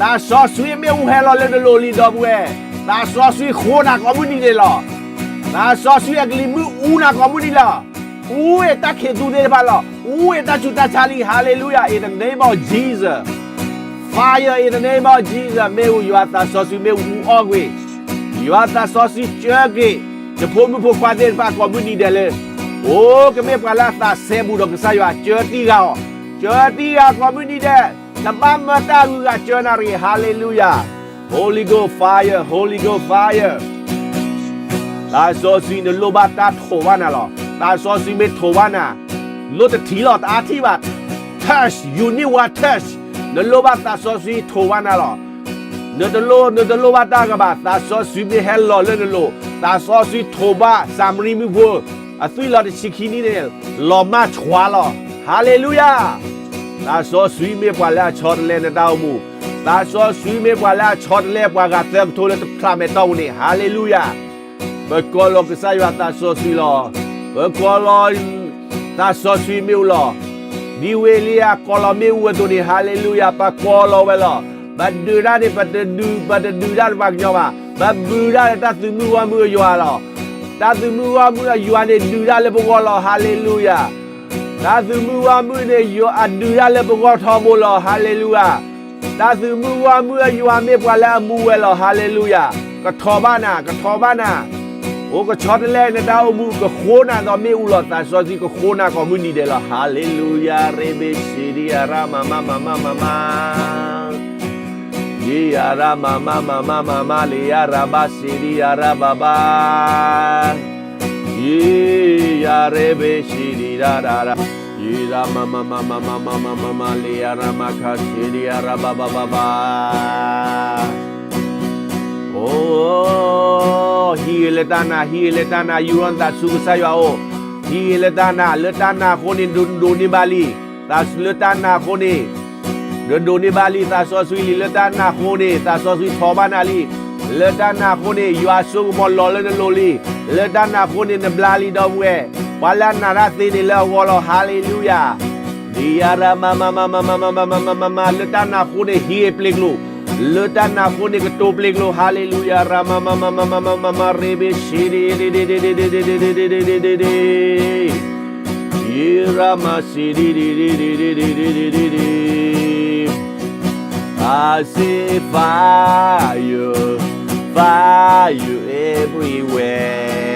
သးစီဆှံမ့ၣ်အူဟဲလီၤလၢနလိၤလံ, ဒီပုၢ်ဝဲၢ်, သးစီဆှံဃိနၤကိးမုၢ်နံၤဒဲးလီၤ. သးစီဆှံအကလံၤမုၢ်အူနၤကိးမုၢ်နံၤလီၤ. အူအ့ၣ်တၢ်ခံးသူသ့ၣ်တဖၣ်လီၤ. အူအ့ၣ်တၢ်ဆူးတၢ်ဆါလံ, ဟါလ့လူယၤ. In the name of Jesus, fire in the name of Jesus. မ့ၣ်အူယွၤသးစီဆှံ, မ့ၣ်အူအူအီၣ်ကွံာ်, ယွၤသးစီဆှံစၢက့ၤ နဖိမုၣ်ဖိခွါသ့ၣ်တဖၣ်ကိးမုၢ်နံၤဒဲးလၢ, အိ, ကမ့ၢ်ပှၤလၢအသးစဲဘူးဒီးကစၢ်ယွၤ, စၢတံၢ်ဂၤအီၤ, စၢတံၢ်ဂၤကိးမုၢ်နံၤဒဲး. တဘၣ်မၢတၢ်အဂုၤအဂၤစၢနၤရ့ၣ်, ဟါလ့လူယၤ. Holy Ghost fire, Holy Ghost fire. သးစီဆှံ နလိၣ်ဘၣ်တၢ်ထိးဘၣ်နၤလီၤ. သးစီဆှံမ့ၢ်ထိးဘၣ်နၤ, လိၣ်တထံၣ်လီၤ, တအါထံၣ်ဘၣ်. Touch, you need one touch. နလိၣ်ဘၣ်သးစီဆှံထိးဘၣ်နၤလီၤ. နတလိၣ်, နတလိၣ်ဘၣ်တၢ်ဂၤဘၣ်. သးစီဆှံမ့ၢ်ဟဲလီၤလၢနလိၤ, သးစီဆှံထိးဘၣ်စၤမရံမုၣ်ဖိ အသွံၣ်လီၤတဆံခံနံၣ်န့ၣ်, လီၤမၢ်ဆွါလီၤ. ဟါလ့လူယၤ. သးစီဆှံမ့ၢ်ပှၤလၢအဆီတလဲနတၢ်အိၣ်မူ, သးစီဆှံမ့ၢ်ပှၤလၢအဆီတလဲပှၤဂၤသၢကထိလၢတဖျးမဲာ်တီၢ်ပူၤန့ၣ်, ဟါလ့လူယၤ. ပကိးလီၤကစၢ်ယွၤသးစီဆှံလီၤ. ပကိးလီၤသးစီဆှံမ့ၣ်အူလီၤ. ဒ်ဝ့ၢ်လံယၤကိးလီၤမ့ၣ်အူအသိးန့ၣ်, ဟါလ့လူယၤ, ပကိးလီၤဝဲလီၤ. ပဒုးတၢ်န့ၣ် ပတဒုး, ပတဒုးတၢ်လၢပှၤကညီဘၣ်. ပဘုးတၢ်လၢတၢ်သုးမုၢ်ဂီၢ်မုၢ်အယွၤလီၤ. တၢ်သုးမုၢ်ဂီၢ်မုၢ်အယွၤန့ၣ် ဒုးတၢ်လၢပဂီၢ်လီၤ. ဟါလ့လူယၤ. တၢ်သုးမုၢ်ဂီၢ်မုၢ်န့ၣ် ယွၤအဒုးတၢ်လၢပဂီၢ်ထီဘိလီၤ. ဟါလ့လူယၤ. တၢ်သုးမုၢ်ဂီၢ်မုၢ်အယွၤမ့ၢ်ပှၤလၢအမူဝဲလီၤ. ဟါလ့လူယၤ. ကထိးဘၣ်နၤ, ကထိးဘၣ်နၤ. အိ, ကဆီတလဲနတၢ်အိၣ်မူ, ကဃိနၤဒီးမ့ၣ်အူလီၤ. သးစီဆှံကဃိနၤကိးမုၢ်နံၤဒဲးလီၤ. ဟါလ့လူယၤ, ရ့ဘ့ၣ်စံဒံယၤရၣ်မၤမၤမၤမၤမၤမၤ ယံယၤရၣ်မၤမၤမၤမၤမၤမၤ လံယၤရၣ်ဘၣ်ဘၣ်, ယံယၤရ့ဘ့ၣ်စံဒံဒၣ်ဒၣ်ဒၣ်, ယံရၣ်မၤမၤမၤမၤမၤမၤမၤမၤ လံယၤရၣ်မၤခးစံဒံယၤရၣ်ဘၣ်ဘၣ်ဘၣ်ဘၣ်. အိ, ဟံးဂ့ၤလၢတၢ်နာ်, ဟံးဂ့ၤလၢတၢ်နာ်, ယူၤထီၣ်နသးဆူကစၢ်ယွၤအအိၣ်. ဟံးလၢတၢ်နာ်, လၢတၢ်နာ်အဃိန့ၣ် ဒိးန့ၢ်ဘၣ်လံ, လၢတၢ်နာ်အဃိန့ၣ် ဒိးန့ၢ်ဘၣ်လံ သးစီဆှံလံ, လၢတၢ်နာ်အဃိန့ၣ် သးစီဆှံထီၣ်ဘၣ်နၤလံ, လၢတၢ်နာ်အဃိန့ၣ် ယွၤအစိကမီၤလီၤလၢနလိၤလံ, လၢတၢ်နာ်အဃိန့ၣ် နဘျါလံ ဒီပုၢ်ဝဲၢ်, ပှၤလၢအနာ်တၢ်သ့န့ၣ်လၢအဂီၢ်လီၤ, ဟါလ့လူယၤ, ဒံယၤရမၤမၤမၤမၤမၤမၤမၤမၤမၤ, လၢတၢ်နာ်အဃိန့ၣ် ဟံးပျ့ၤကျိၤ, လၢတၢ်နာ်အဃိန့ၣ် ကတိၤပျ့ၤကျိၤ, ဟါလ့လူယၤ, ရမၤမၤမၤမၤမၤမၤမၤမၤ ရ့ဘ့ၣ်ဆံဒံ Yerama city, I see fire, fire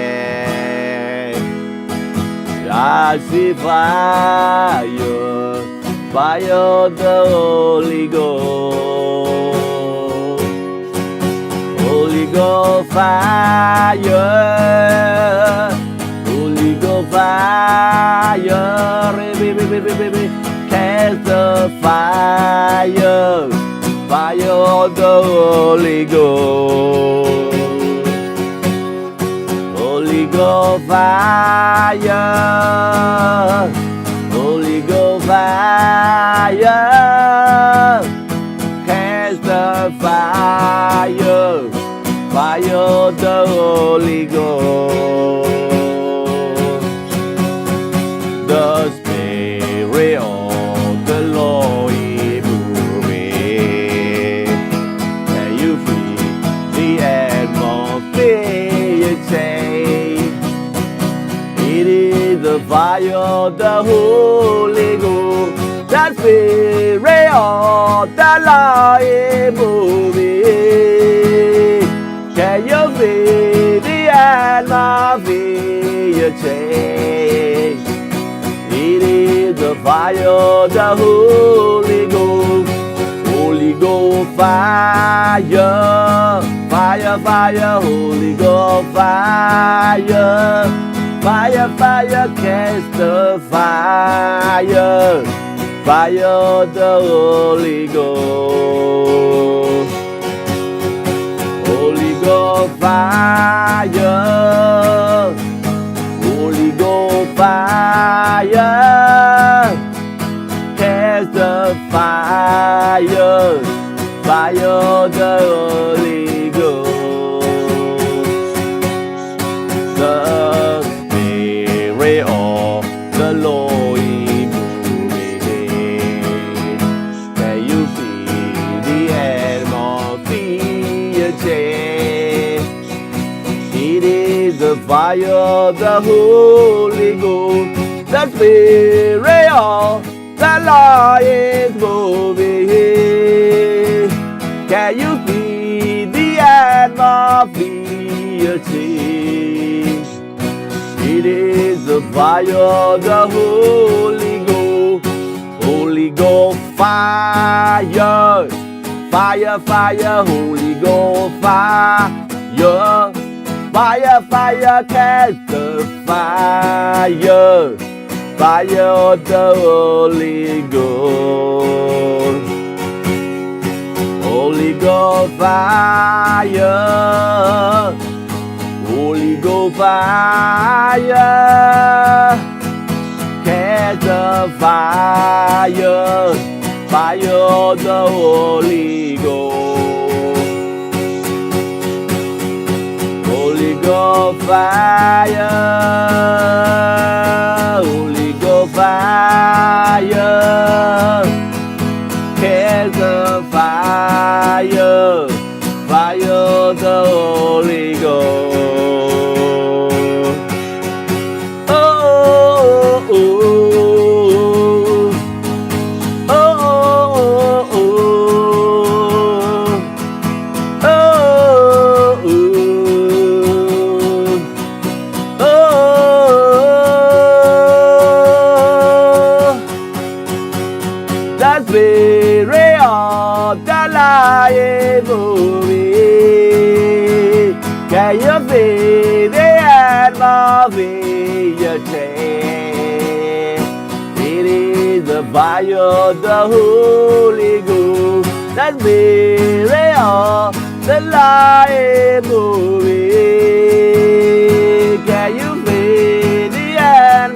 everywhere. I see fire, fire of the Holy Ghost. Holy Ghost fire, Holy Ghost fire, catch the fire, fire of the Holy Ghost. Holy Ghost fire, Holy Ghost fire, catch the fire, fire of the Holy Ghost. The Spirit of the Lord is moving. Can you feel the atmosphere change? It is the fire of the Holy Ghost. The Spirit of the Lord is moving. Can you feel the atmosphere change? It is the fire of the Holy Ghost. Holy Ghost fire, fire, fire, Holy Ghost fire, fire, fire, catch the fire, fire of the Holy Ghost. Holy Ghost fire, Holy Ghost fire, catch the fire, fire of the Holy Ghost. The Spirit of the Lord is moving. Can you feel the atmosphere change? It is the fire of the Holy Ghost. The Spirit of the Lord is moving. Can you feel the atmosphere change? It is the fire of the Holy Ghost. Holy Ghost fire, fire, fire, Holy Ghost fire, fire, fire, catch the fire, fire of the Holy Ghost. Holy Ghost fire, Holy Ghost fire, catch the fire, fire of the Holy Ghost. Holy Ghost fire, Holy Ghost fire, catch the fire, fire of the Holy Ghost. Oh, oh, oh, oh. Oh, oh, oh, oh. Oh, oh, oh, oh. Oh, oh, oh, oh. The Spirit of the Lord is moving. Can you feel the atmosphere change? It is the fire of the Holy Ghost. The Spirit of the Lord is moving. Can you feel the atmosphere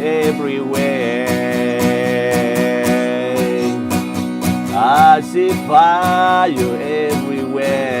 everywhere. I see fire everywhere.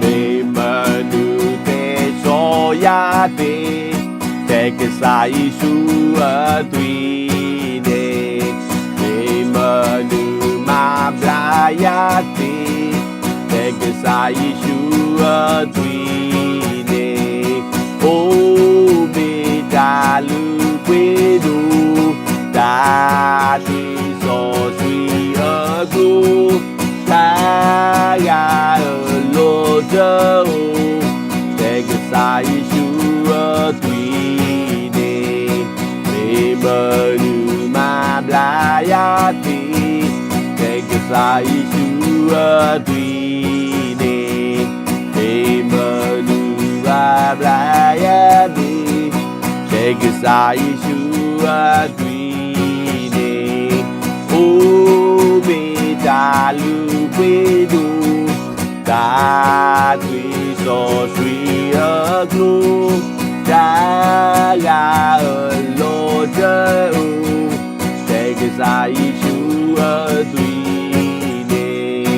မ့ၢ်မနုၤတဲစီယၤသ့, ဖဲကစၢ်ယ့ၣ်ၡူးအသွံၣ်န့ၣ်, မ့ၢ်မနုၤမၤဘျါယၤသ့, ဖဲကစၢ်ယ့ၣ်ၡူးအသွံၣ်န့ၣ်, အိၣ်မ့ၢ်တၢ်လုၢ်ပှ့ၤဒိၣ်, တၢ်သွံၣ်စီဆှံအကျိ, တၢ်ဂၤအလီၢ်တအိၣ်, ဖဲကစၢ်ယ့ၣ်ၡူးအသွံၣ်န့ၣ်, မ့ၢ်မနုၤမၤဘျါယၤသ့, ဖဲကစၢ်ယ့ၣ်ၡူးအသွံၣ်န့ၣ်, မ့ၢ်မနုၤမၤဘျါယၤသ့, ဖဲကစၢ်ယ့ၣ်ၡူးအသွံၣ်န့ၣ်, အိၣ်မ့ၢ်တၢ်လုၢ်ပှ့ၤဒိၣ်, တၢ်သွံၣ်စီဆှံအကျိ, တၢ်ဂၤအလီၢ်တအိၣ်, ဖဲကစၢ်ယ့ၣ်ၡူးအသွံၣ်န့ၣ်.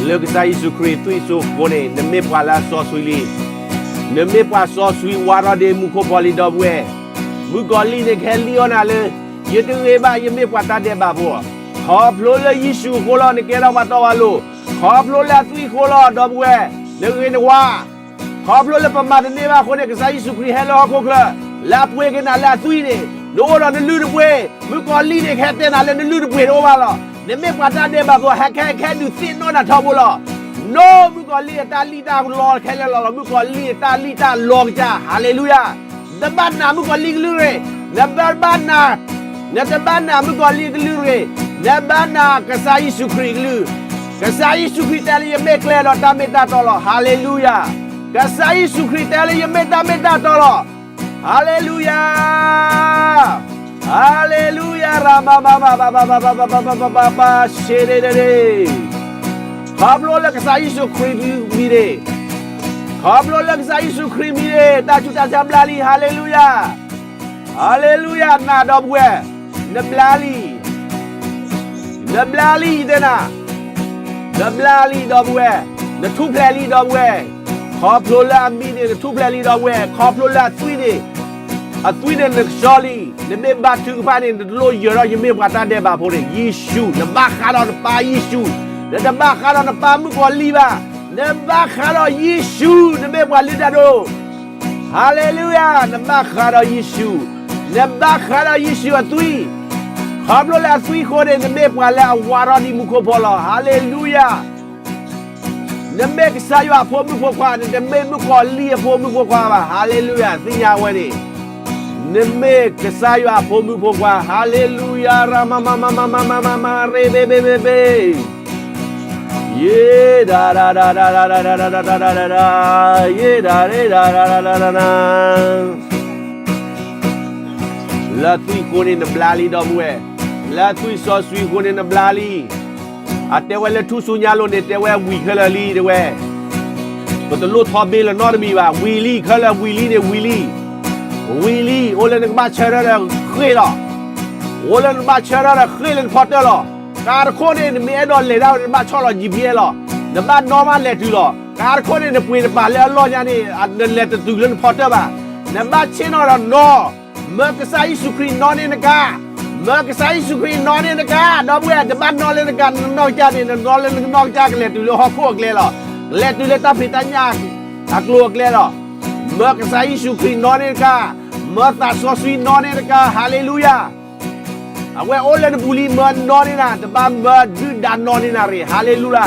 လၢကစၢ်ယ့ၣ်ၡူးခရံာ်သွံၣ်စိဃိန့ၣ် နမ့ၢ်ပှၤလၢအစီဆှံလံ. နမ့ၢ်ပှၤစီဆှံဝါထီၣ်ဒ်မူခိၣ်ဖီလံ ဒီပုၢ်ဝဲၢ်. မုၣ်ကီၤလံၢ်န့ၣ် ကဟဲလံၣ်အီၣ်နၤလၢ ယတဂ့ၤဘၣ်, ယမ့ၢ်ပှၤတၢ်ဒဲးဘးဖိ. ခီဖျိလၢယ့ၣ်ၡူးအဃိလီၤ နကဲထီၣ်ပှၤတီပှၤလိၤ. ခီဖျိလၢအသွံၣ်အဃိလီၤ ဒီပုၢ်ဝဲၢ်, နဂ့ၤနဝါ. ခီဖျိလၢပမၤတန့ၢ်ဘၣ်အဃိန့ၣ် ကစၢ်ယ့ၣ်ၡူးခရံာ်ဟဲလၢဟီၣ်ခိၣ်ချၢ, လၢအပှ့ၤက့ၤနၤလၢအသွံၣ်န့ၣ်, နအိၣ်ဒီးနလုၢ်တပှ့ၤ. မုၣ်ကီၤလံၢ်န့ၣ် ကဟဲတဲနၤလၢနလုၢ်တပှ့ၤတအိၣ်ဘၣ်လီၤ. နမ့ၢ်ပှၤတၢ်ဒဲးဘးဖိ ဟဲခဲခဲဒုးသ့ၣ်နီၣ်နၤထီဘိလီၤ. နမုၣ်ကီၤလံၢ်အတၢ်လံၣ်တၢ်လီခဲလၢာ်လီၤလီၤ. မုၣ်ကီၤလံၢ်အတၢ်လံၣ်တၢ်လီကစၢ်. ဟၤလ့လူယၤ. နတဘၣ်နာ်မုၣ်ကီၤလံၢ်ကလုၢ်တဂ့ၤ. နဘၣ်ဘၣ်နာ်, နတဘၣ်နာ်မုၣ်ကီၤလံၢ်ကလုၢ်တဂ့ၤ. နဘၣ်နာ်ကစၢ်ယ့ၣ်ၡူးခရံာ်ကလုၢ်. ကစၢ်ယ့ၣ်ၡူးခရံာ်တဲလၢယမ့ၢ်ကျဲဒီးတၢ်မ့ၢ်တၢ်တီလီၤ. ဟၤလ့လူယၤ. ကစၢ်ယ့ၣ်ၡူးခရံာ်တဲလၢယမ့ၢ်တၢ်မ့ၢ်တၢ်တီလီၤ. ဟၤလ့လူယၤ. ဟၤလ့လူယၤ ရၤမၤမၤမၤမၤမၤမၤမၤမၤမၤမၤမၤမၤ ရှ့ဒ့ဒ့ဒ့. ခီဖျိလၢကစၢ်ယ့ၣ်ၡူးခရံာ်မံၤန့ၣ်, ခီဖျိလၢကစၢ်ယ့ၣ်ၡူးခရံာ်မံၤန့ၣ် တၢ်ဆူးတၢ်ဆါဘျါလံ. ဟၤလ့လူယၤ. ဟၤလ့လူယၤ နၤဒီပုၢ်ဝဲၢ်, နဘျါလံ. နဘျါလံတဲနၤ, နဘျါလံဒီပုၢ်ဝဲၢ်, နထူၣ်ဖျဲးလံဒီပုၢ်ဝဲၢ်. ခီဖျိလၢအမံၤန့ၣ် နထူၣ်ဖျဲးလံဒီပုၢ်ဝဲၢ်, ခီဖျိလၢအသွံၣ်န့ၣ်, အသွံၣ်န့ၣ်နကဆှီလံ. နမ့ၢ်ဘါထုကဖၣ်န့ၣ် နတလိၣ်ယၢၤဒီးယမ့ၢ်ပှၤတၢ်ဒဲးဘးဖိန့ၣ်, ယ့ၣ်ၡူး, နဘၣ်ဃးဒီးနပၢ်ယ့ၣ်ၡူး, နတဘၣ်ဃးဒီးနပၢ်မုၣ်ကီၤလံၢ်ဘၣ်, နဘၣ်ဃးဒီးယ့ၣ်ၡူး, နမ့ၢ်ပှၤလုၢ်တၢ်ဒိၣ် ဟၤလ့လူယၤ, နဘၣ်ဃးဒီးယ့ၣ်ၡူး, နဘၣ်ဃးဒီးယ့ၣ်ၡူးအသွံၣ်, ခီဖျိလၢအသွံၣ်အဃိန့ၣ် နမ့ၢ်ပှၤလၢအဝါထီၣ်ဒ်မူခိၣ်ဖီလီၤ. ဟၤလ့လူယၤ. နမ့ၢ်ကစၢ်ယွၤအဖိမုၣ်ဖိခွါ, နတမ့ၢ်မုၣ်ကီၤလံၢ်အဖိမုၣ်ဖိခွါဘၣ်. ဟၤလ့လူယၤ, သ့ၣ်ညါဝဲန့ၣ်, နမ့ၢ်ကစၢ်ယွၤအဖိမုၣ်ဖိခွါ, ဟၤလ့လူယၤ, ရၤမၤမၤမၤမၤမၤမၤမၤ ရ့ဘ့ဘ့ဘ့ဘ့ ယ့ၢ် တၢ်တၢ်တၢ်တၢ်တၢ်တၢ်တၢ်တၢ်တၢ်တၢ်တၢ်တၢ်တၢ်တၢ်တၢ်တၢ်တၢ်တၢ်, လၢသွံၣ်အဃိန့ၣ်နဘျါလံဒီပုၢ်ဝဲၢ်, လၢသွံၣ်စီဆှံအဃိန့ၣ်နဘျါလံ. အတဲဝဲလၢထူၣ်စုညါလိၤန့ၣ် တဲဝဲဝံၤခဲလၢာ်လံ တဲဝဲ, ပတလိၣ်ထီဘ့လီၤနီတမံၤဘၣ်, ဝံၤလံ ခဲလၢာ်ဝံၤလံန့ၣ် ဝံၤလံ, ဝံၤလံ, အိၣ်လၢနကဘၣ်ဆၢထၢၣ်ဒီးဃ့ၢ်လီၤ. အိၣ်လၢနဘၣ်ဆၢထၢၣ်ဒီးဃ့ၢ်လၢနဖီတၢၢ်လီၤ. ကါတခိၣ်န့ၣ် နမ့ၢ်အဲၣ်ဒိးလဲၤဒၣ်ဝဲ နဘၣ်ဆီၣ်လီၤ G P S လီၤ. နဘၣ်နီၣ်မးလဲၤတုၤလီၤ. ကါတခိၣ်န့ၣ် နပှ့ၤနပာ်လၢအလီၢ်ညါန့ၣ် နလဲၤတတုၤလၢနဖီတၢၢ်ဘၣ်. နဘၣ်ဆ့ၣ်နီၤဒီးနီၣ်, မၢကစၢ်ယ့ၣ်ၡူးခရံာ်နီၣ်န့ၢ်နကါ, မၢကစၢ်ယ့ၣ်ၡူးခရံာ်နီၣ်န့ၢ်နကါ, ဒီပုၢ်ဝဲၢ် တဘၣ်နီၣ်လၢနကါ နနီၢ်ကစၢ်န့ၣ် နနီၣ်လၢနနီၢ်ကစၢ် ကလဲၤတုၤလၢဟီၣ်ခိၣ်အကျဲလီၤ. ကလဲၤတုၤလၢတၢ်ဖံးတၢ်ညၣ်အကျိၤအကျဲလီၤ. မၢကစၢ်ယ့ၣ်ၡူးခရံာ်နီၣ်န့ၢ်နကါ, မၢသးစီဆှံနီၣ်န့ၢ်နကါ, ဟၤလ့လူယၤ. အဝဲအိၣ်လၢနပူၤလံ မၢနီၣ်န့ၢ်နၤ, တဘၣ်မၢဒုၣ်ဒါနီၣ်န့ၢ်နၤရ့ၣ်, ဟၤလ့လူယၤ.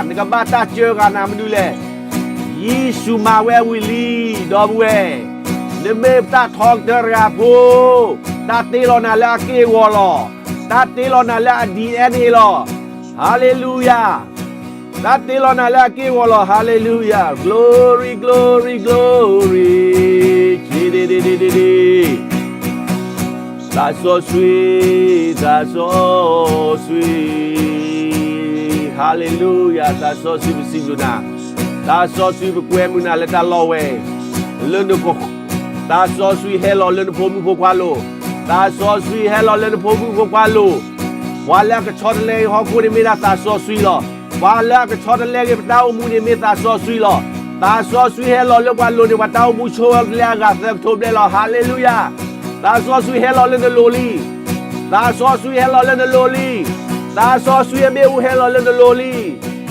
နကဘၣ်တၢ်စၢဃာ်နၤမနုၤလဲၣ်. ယ့ၣ်ၡူးမၤဝဲဝံၤလံ, ဒီပုၢ်ဝဲၢ်, နမ့ၢ်ပတၢ်ထီကတၢၢ်တဂၤဖိ, တၢ်တ့လီၤနၤလၢအက့ၢ်အဂီၤလီၤ. တၢ်တ့လီၤနၤလၢအ DNA လီၤ. Hallelujah. တၢ်တ့လီၤနၤလၢအက့ၢ်အဂီၤလီၤ. Hallelujah. Glory, glory, glory. သးစီဆှံ, သးစီဆှံ, Hallelujah. သးစီဆှံပစံးဘျုးနၤ, သးစီဆှံပကွဲမုာ်နၤလၢတၢ်လီၢ်ဝဲ, လၢနက, သးစီဆှံဟဲလီၤလၢနဖိမုၣ်ဖိခွါလိၤ, သးစီဆှံဟဲလီၤလၢနဖိမုၣ်ဖိခွါလိၤ. ပှၤလၢအကဆီတလဲဂ့ၤဟီၣ်ခိၣ်န့ၣ်မ့ၢ်ဒၣ်သးစီဆှံလီၤ. ပှၤလၢအကဆီတလဲဂ့ၤပတၢ်အိၣ်မူန့ၣ်မ့ၢ်သးစီဆှံလီၤ. သးစီဆှံဟဲလီၤလၢပှၤလိၤန့ၣ် ပှၤတၢ်အိၣ်မူဆိဝဲလၢအဂၤသၢကထိဘျဲၣ်လီၤ. Hallelujah. သးစီဆှံဟဲလီၤလၢနလိၤလံ. သးစီဆှံဟဲလီၤလၢနလိၤလံ. သးစီဆှံအမ့ၣ်အူဟဲလီၤလၢနလိၤလံ.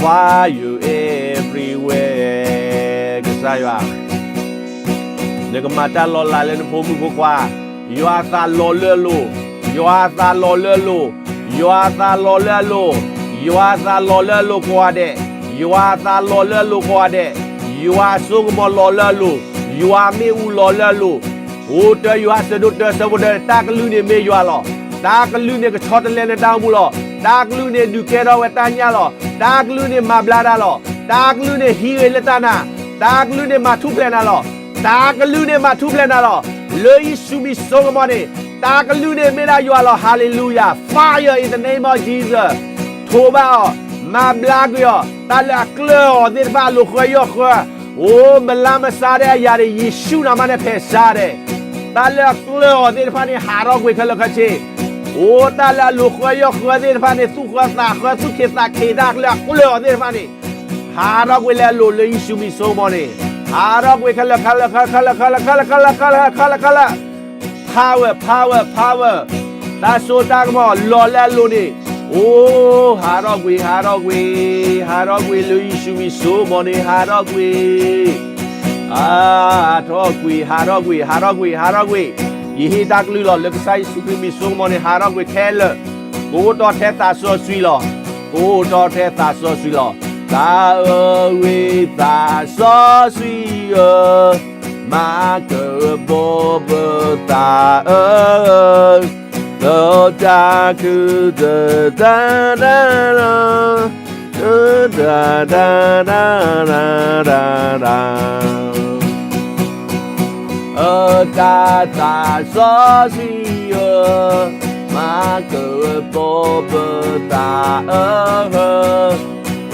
Fire everywhere ကစၢ်ယွၤ နကမၤတၢ်လီၤလးလၢနဖိမုၣ်ဖိခွါ, ယွၤအသးလီၤလၢအလိၤ, ယွၤအသးလီၤလၢအလိၤ, ယွၤအသးလီၤလၢအလိၤ, ယွၤအသးလီၤလၢအလိၤကိးဂၤဒဲး, ယွၤအသးလီၤလၢအလိၤကိးဂၤဒဲး, ယွၤအစိကမီၤလီၤလၢအလိၤ, ယွၤမ့ၣ်အူလီၤလၢအလိၤ, အိၣ်တၢယိၤဟၣ်ဆၢဒိၣ်တၢဆၢဖိတၢ, တၢ်ကလုၢ်န့ၣ်မ့ၢ်ယွၤလီၤ. တၢ်ကလုၢ်န့ၣ်ကဆီတလဲနတၢ်အိၣ်မူလီၤ. တၢ်ကလုၢ်န့ၣ်ဒုးကဲထီၣ်ဝဲတၢ်ညၣ်လီၤ. တၢ်ကလုၢ်န့ၣ်မၤဘျါတၢ်လီၤ. တၢ်ကလုၢ်န့ၣ်ဟံးဂ့ၤလၢတၢ်နာ်. တၢ်ကလုၢ်န့ၣ်မၤထူၣ်ဖျဲးနၤလီၤ. တၢ်ကလုၢ်န့ၣ်မၤထူၣ်ဖျဲးနၤလီၤ. လၢယ့ၣ်ၡူးမံၤစိကမီၤန့ၣ်, တၢ်ကလုၢ်န့ၣ်မ့ၢ်ဒၣ်ယွၤလီၤ. Hallelujah. Fire in the name of Jesus. ထိးဘၣ်အီၤ, မၤဘျါကွံာ်အီၤ, တၢ်လၢအကျၢၤအီၤသ့ၣ်တဖၣ်အလိာ်ဃၢယီၢ်ဃၢ, အိၣ်မလါမဆါဒဲးအယၤဒီး ယ့ၣ်ၡူးနၤမးန့ၣ်ဖဲးစါဒဲး, တၢ်လၢအကျၢၤအီၤသ့ၣ်တဖၣ်န့ၣ် ဟးထီၣ်ကွံာ်ခဲလၢာ်ခဲဆ့, အိၣ်တၢ်လၢအလိာ်ဃၢယီၢ်ဃၢသ့ၣ်တဖၣ်န့ၣ် သူၣ်ဃၢသးဃၢ သူၣ်ခ့သးခ့ တၢ်လၢအကျၢၤအီၤသ့ၣ်တဖၣ်န့ၣ် ဟးထီၣ်ကွံာ်လၢအလိၤလၢယ့ၣ်ၡူးမံၤစိကမီၤန့ၣ်, ဟးထီၣ်ကွံာ်ခဲလၢာ်ခဲလၢာ်ခဲလၢာ်ခဲလၢာ်ခဲလၢာ်ခဲလၢာ်ခဲလၢာ်ခဲလၢာ်ခဲလၢာ်ခဲလၢာ်, power power power, တၢ်စိတၢ်ကမီၤလီၤလၢအလိၤန့ၣ်, အိၣ်ဟးထီၣ်ကွံာ် ဟးထီၣ်ကွံာ် ဟးထီၣ်ကွံာ်လၢယ့ၣ်ၡူးမံၤစိကမီၤန့ၣ် ဟးထီၣ်ကွံာ် ဟးထီၣ်ကွံာ် ဟးထီၣ်ကွံာ် ဟးထီၣ်ကွံာ် ဟးထီၣ်ကွံာ်, ယဟ့ၣ်တၢ်ကလုၢ်လီၤ လၢကစၢ်ယ့ၣ်ၡူးခရံာ်မံၤစိကမီၤန့ၣ် ဟးထီၣ်ကွံာ်ခဲလၢာ်, ကအိၣ်တီထဲသးစီဆှံလီၤ, ကအိၣ်တီထဲသးစီဆှံလီၤ, သးအၢဝံသးစီဆှံဧၢ, မၤကပီၤပသးအၢ, လီၤတၢ်ခုၣ်တတၢ်တၢ်လီၤ တတၢ်တၢ်တၢ်တၢ်တၢ်တၢ်, အတၢ်သးစီဆှံဧၢ, မၤကပီၤပသးအၢ,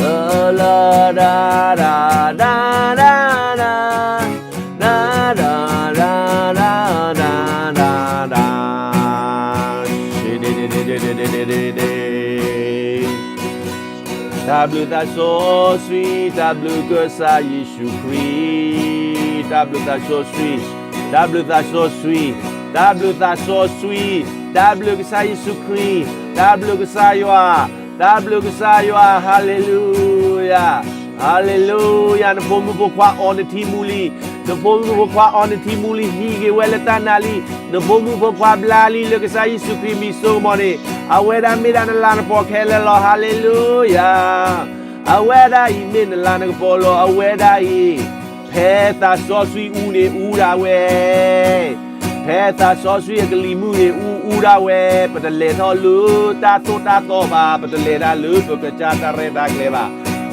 လၢလၢတၢ်တၢ်တၢ်တၢ်တၢ်, တၢ်တၢ်တၢ်တၢ်တၢ်တၢ်တၢ်, တၢ် တၢ်ဘျုးသးစီဆှံ, တၢ်ဘျုးကစၢ်ယ့ၣ်ၡူးခရံာ်, တၢ်ဘျုးသးစီဆှံ, တၢ်ဘျုးသးစီဆှံ, တၢ်ဘျုးသးစီဆှံ, တၢ်ဘျုးကစၢ်ယ့ၣ်ၡူးခရံာ်, တၢ်ဘျုးကစၢ်ယွၤ, တၢ်ဘျုးကစၢ်ယွၤ, ဟါလ့လူယၤ, ဟါလ့လူယၤ, နဖိမုၣ်ဖိခွါအီနထံမူလံ, နဖိမုၣ်ဖိခွါအီနထံမူလံ, ဟံးက့ၤဝဲလၢတၢ်နာ်လံ, နဖိမုၣ်ဖိခွါဘျါလံလၢကစၢ်ယ့ၣ်ၡူးခရံာ်မံၤစိကမီၤန့ၣ်, အဝဲဒၣ်မ့ၢ်ဒၣ်နလၤနပီၢ်ခဲလၢာ်လီၤ, ဟါလ့လူယၤ. အဝဲဒၣ်အံၤမ့ၢ်နလၤနကပီၤလီၤ, အဝဲဒၣ်အံၤ, ဖဲသးစီဆှံအူန့ၣ်အူဒၣ်ဝဲ, ဖဲသးစီဆှံအကလံၤမုၢ်န့ၣ် အူအူဒၣ်ဝဲ, ပတလဲၤထီၣ်လၢတၢ်သိၣ်တၢ်သီဘၣ်, ပတလဲၤဒၣ်လၢပကစၢ်တၢ်ရဲၣ်တၢ်ကျဲၤဘၣ်,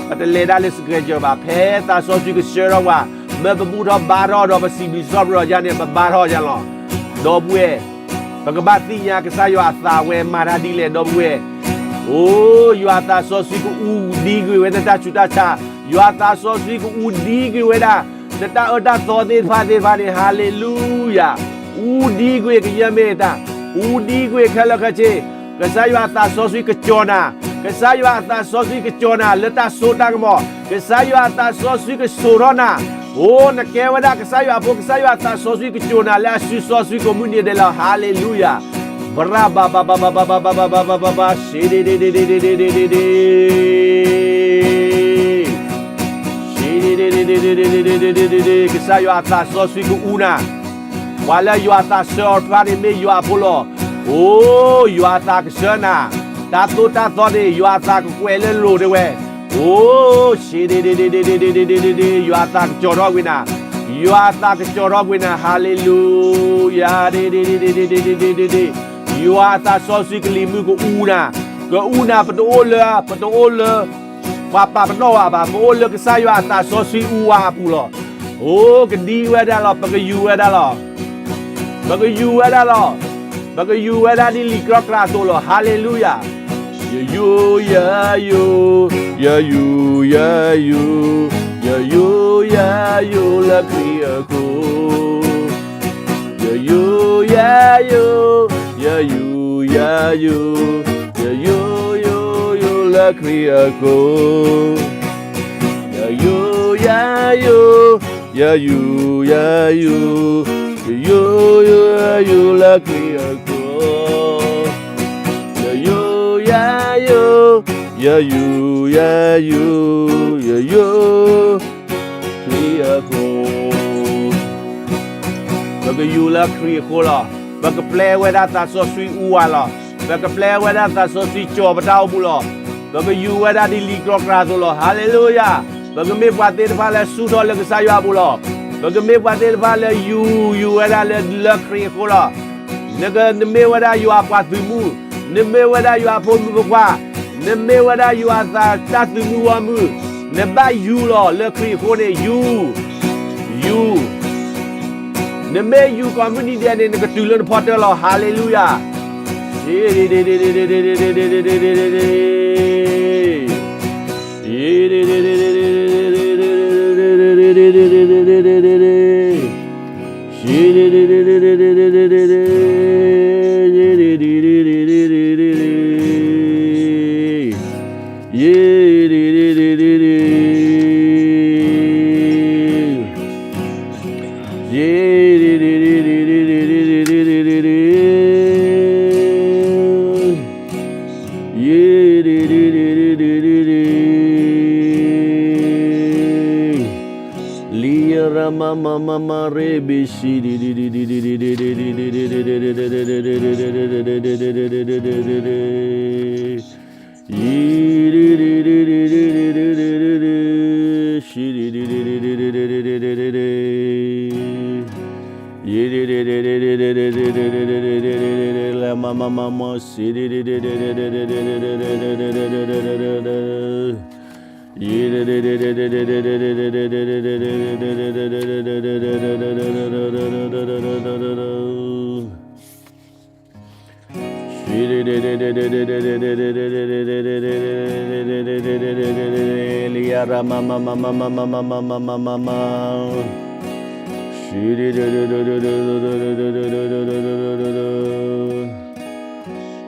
ပတလဲၤဒၣ်လၢ schedule ဘၣ်, ဖဲသးစီဆှံကဆှၢထီၣ်ပှၤ, မ့ၢ်ပဘူၣ်ထီၣ်ဘါထီၣ်ဒီးပစံးဘျုးစံးထီၣ်ပတြၢၤယါန့ၣ် ပဘါထီၣ်ယါလီၤ. ဒီပုၢ်ဝဲၢ်, ပကဘၣ်သ့ၣ်ညါကစၢ်ယွၤအသးဝဲမၤတၢ်ဒ်လဲၣ် ဒီပုၢ်ဝဲၢ်. အိ, ယွၤသးစီဆှံကအူဒံကွံာ်ဝဲနတၢ်ဆူးတၢ်ဆါ, ယွၤသးစီဆှံကအူဒံကွံာ်ဝဲဒၣ် နတၢ်အၢတၢ်သီသ့ၣ်တဖၣ်သ့ၣ်တဖၣ်န့ၣ်, ဟါလ့လူယၤ. အူဒံကွံာ်ကယဲၢ်မ့ၢ်တၢ်, အူဒံကွံာ်ခဲလၢာ်ခဲဆ့, ကစၢ်ယွၤအသးစီဆှံကကၠီၤနၤ, ကစၢ်ယွၤအသးစီဆှံကကၠီၤနၤလၢတၢ်စိတၢ်ကမီၤ, ကစၢ်ယွၤအသးစီဆှံကစိာ်ထီၣ်နၤ. အိ, နကဲဝဲဒၣ်ကစၢ်ယွၤအဖိ, ကစၢ်ယွၤအသးစီဆှံကကၠီၤနၤလၢအစုစီဆှံကိးမုၢ်နံၤဒဲးလီၤ, ဟါလ့လူယၤ. ဘြၤဘၤဘၤဘၤဘၤဘၤဘၤဘၤဘၤဘၤဘၤဘၤ, ရှ့ဒ့ဒ့ဒ့ဒ့ဒ့ဒ့ဒ့ဒ့ဒ့ ကစၢ်ယွၤအသးစီဆှံကအူနၤ, ပှၤလၢယွၤအသးဆၢအီၤတဖၣ်န့ၣ်မ့ၢ်ယွၤအဖိလီၤ. အိ, ယွၤအသးကဆှၢနၤ, တၢ်သိၣ်တၢ်သီန့ၣ် ယွၤအသးကကွဲးလၢလိၤဒၣ်ဝဲ. အိ, ရှ့ဒ့ဒ့ဒ့ဒ့ဒ့ဒ့ဒ့ဒ့ဒ့ဒ့, ယွၤအသးကကၠီၤထီၣ်ကွံာ်နၤ, ယွၤအသးကကၠီၤထီၣ်ကွံာ်နၤ, ဟါလ့လူယၤ, ဒ့ဒ့ဒ့ဒ့ဒ့ဒ့ဒ့ဒ့ဒ့ဒ့, ယွၤအသးစီဆှံကလံၤမုၢ်ကအူနၤ, ကအူနၤ, ပတအိၣ်လၢ, ပတအိၣ်လၢ ပှၤပာ်ပနီၣ်ဝဲဘၣ်, ပအိၣ်လၢကစၢ်ယွၤအသးစီဆှံအူဝဲအပူၤလီၤ. အိ, ကဒံဝဲဒၣ်လီၤ, ပကယူၤဝဲဒၣ်လီၤ, ပကယူၤဝဲဒၣ်လီၤ, ပကယူၤဝဲဒၣ်ဒ်လံာ်ကြီကြာ်အသိးလီၤ, ဟါလ့လူယၤ. ယယူၤယယူၤ, ယယူၤယယူၤ, ယယူၤယယူၤလၢခရံာ်အဃိ, ယယူၤယယူၤ, ယယူၤယယူၤ, ယယူၤယယူၤ, ယယူၤယယူၤလၢခရံာ်အဃိ, ယယူၤယယူၤ, ယယူၤယယူၤ, ယယူၤယယူၤလၢခရံာ်အဃိ, ယယူၤယယူၤ, ယယူၤယယူၤ, ယယူၤ ခရံာ်အဃိ, ပကယူၤလၢခရံာ်အဃိလီၤ. ပကပျဲဝဲဒၣ်သးစီဆှံအူဝဲလီၤ. ပကပျဲဝဲဒၣ်သးစီဆှံကၠီၤပတၢ်အိၣ်မူလီၤ. ပကယူၤဝဲဒၣ်ဒ်လံာ်ကြီကြာ်အသိးလီၤ, ဟါလ့လူယၤ. ပကမ့ၢ်ပှၤသ့ၣ်တဖၣ်လၢဆူၣ်ထီၣ်လၢကစၢ်ယွၤအပူၤလီၤ. ပကမ့ၢ်ပှၤသ့ၣ်တဖၣ်လၢယူၤ, ယူၤဝဲဒၣ်လၢ, လၢခရံာ်အဃိလီၤ. နက, နမ့ၢ်ဝဲဒၣ်ယွၤအပှၤသုးမုၢ်, နမ့ၢ်ဝဲဒၣ်ယွၤအဖိမုၣ်ဖိခွါ, နမ့ၢ်ဝဲဒၣ်ယွၤအသးတၢ်သုးမုၢ်ဂီၢ်မုၢ်, နဘၣ်ယူၤလီၤလၢခရံာ်အဃိန့ၣ်, ယူၤ, ယူၤ. နမ့ၢ်ယူၤကိးမုၢ်နံၤဒဲးန့ၣ် နကတုၤလၢနဖီတၢၢ်လီၤ, ဟါလ့လူယၤ. Liyara mama mama rebe shiri.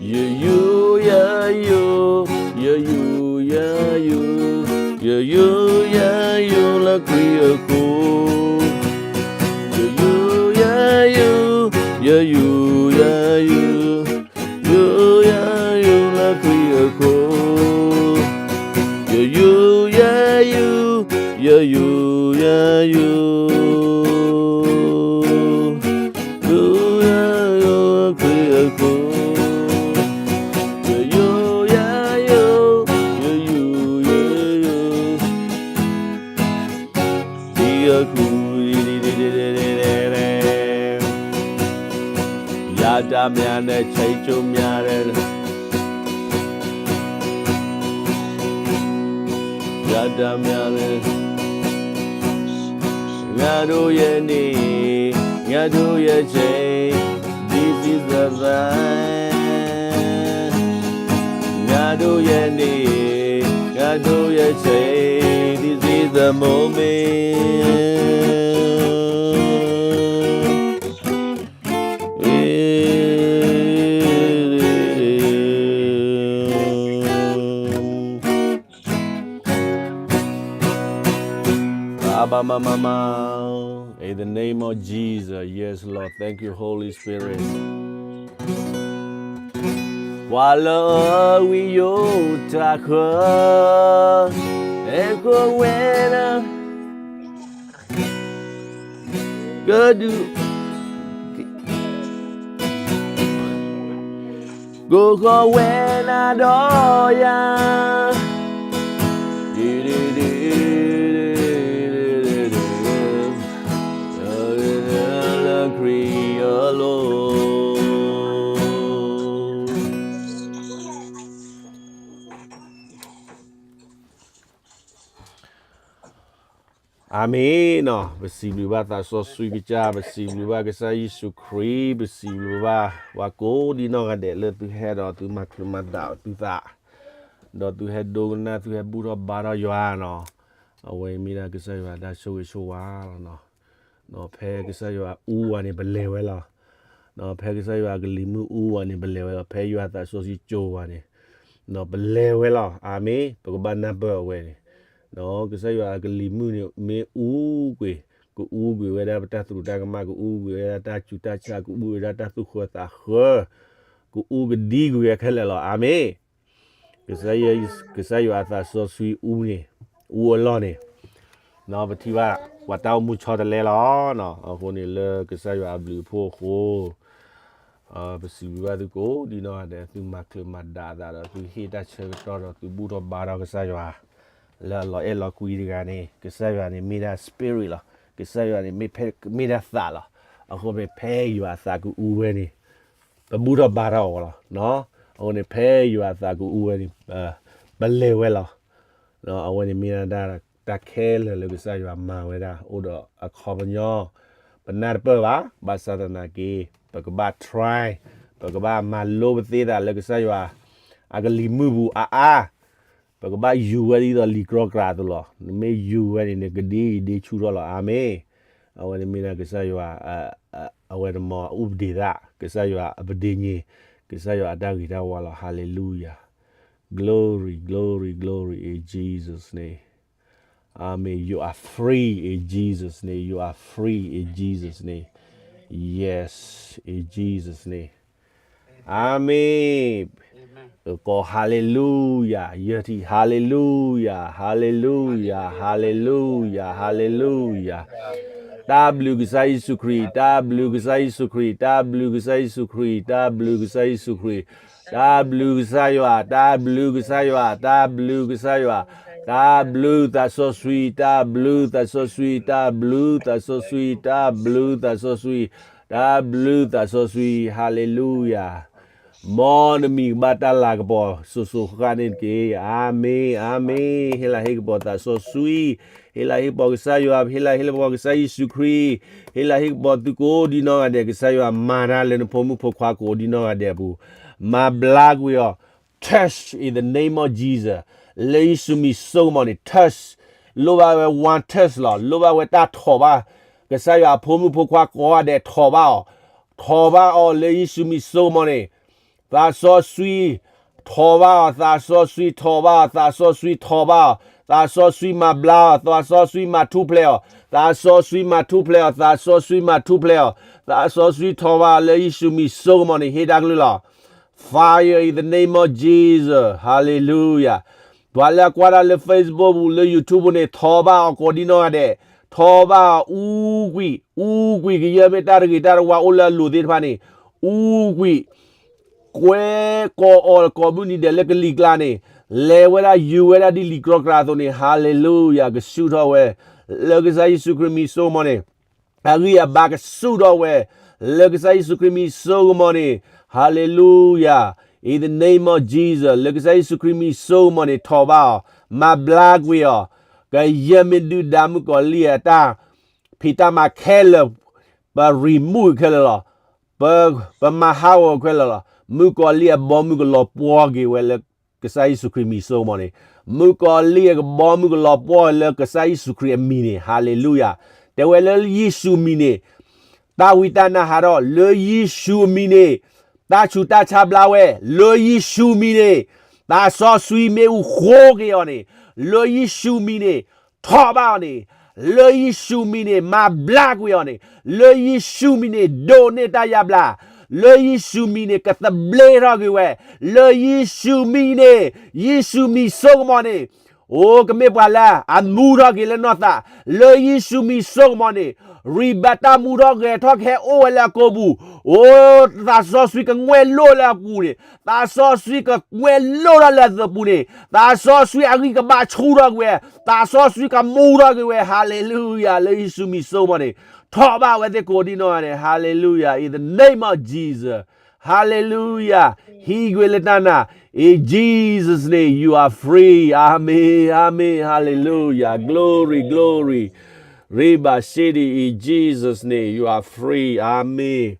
ယယိယယိ, ယယိယယိ, ယယိယယိလၢခရံာ်အဃိ. ယယိယယိ, ယယိယယိ, ယယိယယိလၢခရံာ်အဃိ. ယယိယယိ, ယယိယယိ, ယယိယယိလၢခရံာ်အဃိ. ယယိယယိ, ယယိယယိ, ဒီအဃိ ယတၢ်မၤန့ၣ် ဆဲးကၠိမၤန့ၣ် ယတၢ်မၤန့ၣ် ငါဒိၣ်ယဲန့ၣ် ငါဒိၣ်ယဲဆဲး This is the time. ငါဒိၣ်ယဲန့ၣ် ငါဒိၣ်ယဲဆဲး This is the moment. အါဘၣ်မၤမၤမၤ In the name of Jesus, yes, Lord, thank you, Holy Spirit. ပှၤလၢအဝံယိၣ်တၢ်ဃၢ အဲၣ်ဃီဝဲဒၣ် ကဒုး ကိးဃီဝဲနၤဒီးယၤ လၢခရံာ်အလိၤ. အၤမ့ၣ်နီၤ, ပစံးဘျုးဘၣ်သးစီဆှံကစၢ်, ပစံးဘျုးဘၣ်ကစၢ်ယ့ၣ်ၡူးခရံာ်, ပစံးဘျုးဘၣ်ပှၤကိးဒံနီၢ်ဂၤဒဲးလၢသုဟဲဒီးသုမၤချုးမၤဒးသုသး, ဒီးသုဟဲဒိကနၣ် သုဟဲဘူၣ်ထီၣ်ဘါထီၣ်ယွၤနီၤ, အဝဲမ့ၢ်ဒၣ်ကစၢ်ယွၤတၢ်ဆိၣ်ဂ့ၤဆိၣ်ဝါလီၤနီၤ. ဒီးဖဲကစၢ်ယွၤအူဝဲန့ၣ် ပလဲၤဝဲလီၤ. ဒီးဖဲကစၢ်ယွၤအကလံၤမုၢ်အူဝဲန့ၣ် ပလဲၤဝဲလီၤ. ဖဲယွၤသးစီဆှံကၠိဝဲန့ၣ် ဒီးပလဲၤဝဲလီၤ. အၤမ့ၣ်, ပကဘၣ်နၢ်ပၢၢ်အဝဲန့ၣ်, ဒီးကစၢ်ယွၤအကလံၤမုၢ်န့ၣ် မ့ၢ်အူကွံာ်, ကအူကွံာ်ဝဲဒၣ်ပတၢ်သရူးတၢ်ကမၣ်, ကအူကွံာ်ဝဲဒၣ်တၢ်ဆူးတၢ်ဆါ, ကအူဝဲဒၣ်တၢ်သူၣ်ဃၢသးဃၢ, ကအူကဒံကွံာ်ဝဲခဲလၢာ်လီၤ. အၤမ့ၣ်. ကစၢ်ယွၤအသးစီဆှံအူန့ၣ်, အူအလီၢ်န့ၣ်, ပထံၣ်ဘၣ်ပှၤတၢ်အိၣ်မူဆီတလဲလီၤ. အဃိန့ၣ်လၢကစၢ်ယွၤအဘျုးအဖှိၣ်အဃိ ပစံးဘျုးဘၣ်သုကိးဒံနီၢ်ဂၤဒဲး သုမၤချုးမၤဒးသးဒီးသုဟ့ၣ်တၢ်ဆၢကတီၢ်ဒီးသုဘူၣ်ထီၣ်ဘါထီၣ်ကစၢ်ယွၤ လၢအလီၤအဲၣ်လီၤကွံတဂၤန့ၣ်, ကစၢ်ယွၤန့ၣ်မ့ၢ်ဒၣ် spirit လီၤ. ကစၢ်ယွၤန့ၣ်မ့ၢ်ဒၣ်သးလီၤ. အဃိဖဲယွၤအသးကအူဝဲန့ၣ် ပဘူၣ်ထီၣ်ဘါထီၣ်အီၤလီၤ. အဃိန့ၣ်ဖဲယွၤအသးကအူဝဲန့ၣ် ပလဲၤဝဲလီၤ. အဝဲန့ၣ်မ့ၢ်ဒၣ်တၢ်ခဲလၢာ်လၢကစၢ်ယွၤမၤဝဲဒၣ် အိၣ်ဒီးအခီပညီ, ပနၢ်တပၢၢ်ဘၣ်. ဘၣ်ဆၣ်သနာ်က့ ပကဘၣ် try, ပကဘၣ်မၤလိပသ့သးလၢကစၢ်ယွၤ အကလံၤမုၢ်ပူၤအါအါ, ပကဘၣ်ယူၤဝဲဒ်သိးလံာ်ကြီကြာ်အသိးလီၤ. နမ့ၢ်ယူၤဝဲန့ၣ် နကဒ့ဒ့ဆူၣ်ထီၣ်လီၤ. အၤမ့ၣ်. အဝဲန့ၣ်မ့ၢ်ဒၣ်ကစၢ်ယွၤ အဝဲန့ၣ်မ့ၢ်အူပဒ့ၣ်သး, ကစၢ်ယွၤအပဒ့ၣ်ည့ၣ်, ကစၢ်ယွၤအတၢ်ဂ့ၤတၢ်ဝါလီၤ. Hallelujah. Glory, glory, glory in Jesus' name. Amen. You are free in Jesus' name. You are free in Jesus' name. Yes, in Jesus' name. Amen. ကီး hallelujah, ယထံၣ် hallelujah, hallelujah, hallelujah, hallelujah. တၢ်ဘျုးကစၢ်ယ့ၣ်ၡူးခရံာ်, တၢ်ဘျုးကစၢ်ယ့ၣ်ၡူးခရံာ်, တၢ်ဘျုးကစၢ်ယ့ၣ်ၡူးခရံာ်, တၢ်ဘျုးကစၢ်ယ့ၣ်ၡူးခရံာ်, တၢ်ဘျုးကစၢ်ယွၤ, တၢ်ဘျုးကစၢ်ယွၤ, တၢ်ဘျုးကစၢ်ယွၤ. တၢ်ဘျုးသးစီဆှံ, တၢ်ဘျုးသးစီဆှံ, တၢ်ဘျုးသးစီဆှံ, တၢ်ဘျုးသးစီဆှံ, တၢ်ဘျုးသးစီဆှံ, hallelujah. မ်နမံၤကဘၣ်တၢ်လၤကပီၤစိၤစိၤဃၣ်ဃၣ်န့ၣ်တက့ၢ်. အၤမ့ၣ်, အၤမ့ၣ်. ဟ့ၣ်လၤဟ့ၣ်ကပီၤသးစီဆှံ, ဟ့ၣ်လၤဟ့ၣ်ကပီၤကစၢ်ယွၤ, ဟ့ၣ်လၤဟ့ၣ်ကပီၤကစၢ်ယ့ၣ်ၡူးခရံာ်, ဟ့ၣ်လၤဟ့ၣ်ကပီၤသုကိးဒံနီၢ်ဂၤဒဲး, ကစၢ်ယွၤမၤတၢ်လၢနဖိမုၣ်ဖိခွါကိးဒံနီၢ်ဂၤဒဲးအပူၤ, မၤဘျါကွံာ်အီၤ, touch in the name of Jesus, လၢယ့ၣ်ၡူးမံၤစိကမီၤန့ၣ် touch, လိၣ်ဘၣ်ဝဲ one touch လီၤ. လိၣ်ဘၣ်ဝဲတၢ်ထိးဘၣ်, ကစၢ်ယွၤအဖိမုၣ်ဖိခွါကိးဂၤဒဲးထိးဘၣ်အီၤ, ထိးဘၣ်အီၤလၢယ့ၣ်ၡူးမံၤစိကမီၤန့ၣ် သးစီဆှံထိးဘၣ်အီၤ, သးစီဆှံထိးဘၣ်အီၤ, သးစီဆှံထိးဘၣ်အီၤ, သးစီဆှံမၤဘျါအီၤ, သးစီဆှံမၤထူၣ်ဖျဲးအီၤ, သးစီဆှံမၤထူၣ်ဖျဲးအီၤ, သးစီဆှံမၤထူၣ်ဖျဲးအီၤ, သးစီဆှံထိးဘၣ်လၢယ့ၣ်ၡူးမံၤစိကမီၤန့ၣ် ဟ့ၣ်တၢ်ကလုၢ်လီၤ. Fire in the name of Jesus, hallelujah. ပှၤလၢအကွၢ်တၢ်လၢ Facebook ပူၤ လၢ YouTube ပူၤန့ၣ် ထိးဘၣ်အီၤကိးဒံနီၢ်ဂၤဒဲး, ထိးဘၣ်အီၤအူကွံာ်, အူကွံာ် ကယဲၢ်မ့ၢ်တၢ်တဂ့ၤတၢ်တဝါအိၣ်လၢအလိၤသ့ၣ်တဖၣ်န့ၣ်, အူကွံာ် ကွဲကိးအီၤကိးမုၢ်နံၤဒဲးလၢကလံၤကျါန့ၣ်, လဲၤဝဲဒၣ်ယုၤဝဲဒၣ်ဒ်လံာ်ကြီကြာ်အသိးန့ၣ်, hallelujah, ကဆူၣ်ထီၣ်ဝဲ, လၢကစၢ်ယ့ၣ်ၡူးခရံာ်မံၤစိကမီၤန့ၣ်, အဂံၢ်အဘါကဆူၣ်ထီၣ်ဝဲ, လၢကစၢ်ယ့ၣ်ၡူးခရံာ်မံၤစိကမီၤန့ၣ်, hallelujah, in the name of Jesus, လၢကစၢ်ယ့ၣ်ၡူးခရံာ်မံၤစိကမီၤန့ၣ် ထိးဘၣ်အီၤ, မၤဘျါကွံာ်အီၤ, ကယဲၢ်မ့ၢ်ဒုၣ်ဒါမုၣ်ကီၤလံၢ်အတၢ်ဖံးတၢ်မၤခဲလၢာ်, ပ remove ခဲလၢာ်လီၤ. ပ ပမၤဟးဂီၤခဲလၢာ်လီၤ. မုၣ်ကီၤလံၢ်အဘီမုၢ်ကလီၤပှီၢ်က့ၤဝဲလၢကစၢ်ယ့ၣ်ၡူးခရံာ်မံၤစိကမီၤန့ၣ်, မုၣ်ကီၤလံၢ်အကဘီမုၢ်ကလီၤပှီၢ်လၢကစၢ်ယ့ၣ်ၡူးခရံာ်အမံၤန့ၣ်, hallelujah, တဲဝဲလၢယ့ၣ်ၡူးမံၤန့ၣ် တၢ်ဝံတၢ်နါဟးထီၣ်, လၢယ့ၣ်ၡူးအမံၤန့ၣ် တၢ်ဆူးတၢ်ဆါဘျါဝဲ, လၢယ့ၣ်ၡူးအမံၤန့ၣ် သးစီဆှံမ့ၣ်အူဃိက့ၤအီၤန့ၣ်, လၢယ့ၣ်ၡူးအမံၤန့ၣ် ထိးဘၣ်အီၤန့ၣ်, လၢယ့ၣ်ၡူးအမံၤန့ၣ် မၤဘျါကွံာ်အီၤန့ၣ်, လၢယ့ၣ်ၡူးအမံၤန့ၣ် ဒိးန့ၢ်တၢ်ယါဘျါ, လၢယ့ၣ်ၡူးအမံၤန့ၣ် ကသဘျ့ထီၣ်က့ၤဝဲ, လၢယ့ၣ်ၡူးအမံၤန့ၣ်, ယ့ၣ်ၡူးမံၤစိကမီၤန့ၣ် အိၣ်ကမ့ၢ်ပှၤလၢအမူထီၣ်က့ၤလၢနီၢ်သး, လၢယ့ၣ်ၡူးမံၤစိကမီၤန့ၣ်, ရံးဘၣ်တၢ်မူထီၣ်ဂဲၤထီၣ်ကဟဲအိၣ်ဝဲလၢအကိာ်ပူၤ, အိၣ်သးစီဆှံကငွဲၣ်လိၢ်လၢအပူၤန့ၣ်, သးစီဆှံကငွဲၣ်လိၢ်ထီၣ်လၢအသးပူၤန့ၣ်, သးစီဆှံအဂံၢ်ကဘၣ်ဆူၣ်ထီၣ်က့ၤဝဲ, သးစီဆှံကမူထီၣ်က့ၤဝဲ, hallelujah, လၢယ့ၣ်ၡူးမံၤစိကမီၤန့ၣ်, ထိးဘၣ်ဝဲသ့ၣ်ကိးဒံနီၢ်ဂၤန့ၣ်, hallelujah, in the name of Jesus, hallelujah, ဟံးကွံာ်လၢတၢ်နာ်, in Jesus' name you are free, amen, amen, hallelujah, glory, glory, Reba City, in Jesus' name you are free, amen.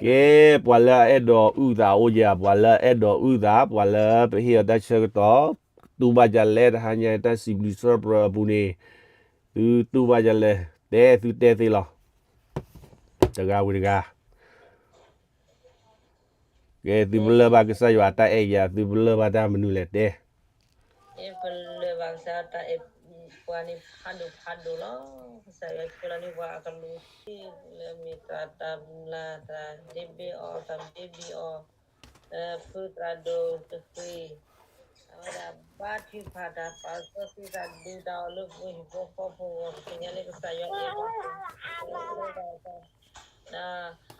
ကဲ, ပှၤလၢအအဲၣ်ဒိးအုၣ်သးအိၣ်ယၤ, ပှၤလၢအအဲၣ်ဒိးအုၣ်သး, ပှၤလၢပဟ့ၣ်အီၤတၢ်ဆၢကတီၢ်, တူၢ်ဘၣ်ယၤလဲၣ်တဟါညါတၢ်စံးဘျုးစံးပတြၢၤအပူၤန့ၣ်, သုတူၢ်ဘၣ်ယၤလဲၣ်, တဲသုတဲသ့လီၤ, တဂၤဝံၤတဂၤ ကဲ, သုပလၢၢ်ဘၣ်ကစၢ်ယွၤအတၢ်အဲၣ်ယၤ, သုပလၢၢ်ဘၣ်တၢ်မနုၤလဲၣ်တဲ. ယပလၢၢ်ဘၣ်ကစၢ်ယွၤတၢ်အဲၣ်ပှၤန့ၣ်ဖးဒိၣ်ဖးဒိၣ်လီၤ. ကစၢ်ယွၤဆိၣ်လီၤန့ၢ်ပှၤအကလူးသ့ၣ်လၢမ့ၢ်သရၣ်တၢ်ဘျၢတၢ်ဒ့ဘ့အီၤ, တၢ်ဘ့ဘ့အီၤ, ဖုသရၣ်ဒိၣ်တဃ့ၢ်, အဝဲဒၣ်ဘါထုကဖၣ်တၢ်ပာ်စီဆှံတၢ်ဒုးတၢ်အီၣ်လၢပဟံၣ်ဖိဃီဖိအဂီၢ်, ပသ့ၣ်ညါလၢကစၢ်ယွၤအဲၣ်ပှၤ ဒီး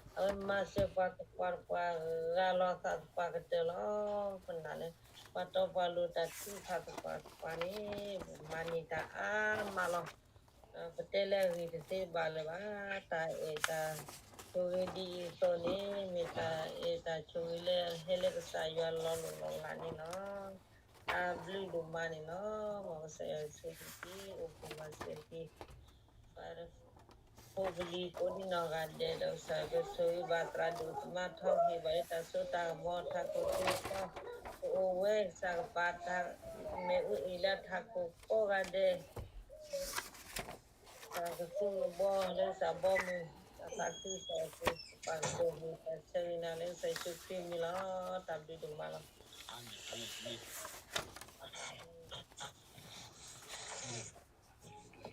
အဝဲမၤစၢၤပှၤသပှၢ်တပှၢ်ဂၤလီၤသးသပှၢ်ကတၢၢ်လီၤ. ပနာ်လၢ ပှၤတီပှၤလိၤတၢ်ထုကဖၣ်သပှၢ်တပှၢ်န့ၣ် ပမၤန့ၢ်တၢ်အါမးလီၤ. ပတဲလၢအဂ့ၢ်တသ့ဘၣ်လၢၤဘၣ်. တၢ်အဲၣ်တၢ်ဆိၣ်ဂ့ၤဒ်အံၤအသိးန့ၣ် မ့ၢ်တၢ်အဲၣ်တၢ်ဆိၣ်ဂ့ၤလၢဟဲလၢကစၢ်ယွၤလီၤလိၢ်လီၤလးန့ၣ်လီၤ. တၢ်ဘျုးဒိၣ်မးန့ၣ်လီၤ. မ်ကစၢ်ယွၤဆိၣ်ဂ့ၤသု အိၣ်ဖှိၣ်မၤစၢၤသု ပှၤ ဖိပလံၤကိးဒံနီၢ်ဂၤဒဲးဒီး ကစၢ်ယွၤကဆိၣ်ဂ့ၤဘၣ်သရၣ်ဒိၣ်သမါထီၣ်ဂ့ၤဘၣ်လၢတၢ်စိတၢ်ကမီၤထးခိၣ်ထံကီၢ်, ကအိၣ်ဝဲကစၢ်ကပၤတၢ်မ့ၣ်အူအံၤလၢထးခိၣ်ကိးဂၤဒဲး, တၢ်ကသူၣ်ကဘီလၢကစၢ်ဘီမုၢ်, တၢ်သးခုကစီၣ်အပူၤ, ပာ်ကတိၤမုာ်တၢ်ဆၢဂ့ၤနၤလၢကစၢ်ယ့ၣ်ၡူးခရံာ်မံၤလီၤ. တၢ်ဘျုးဒိၣ်မးလီၤ.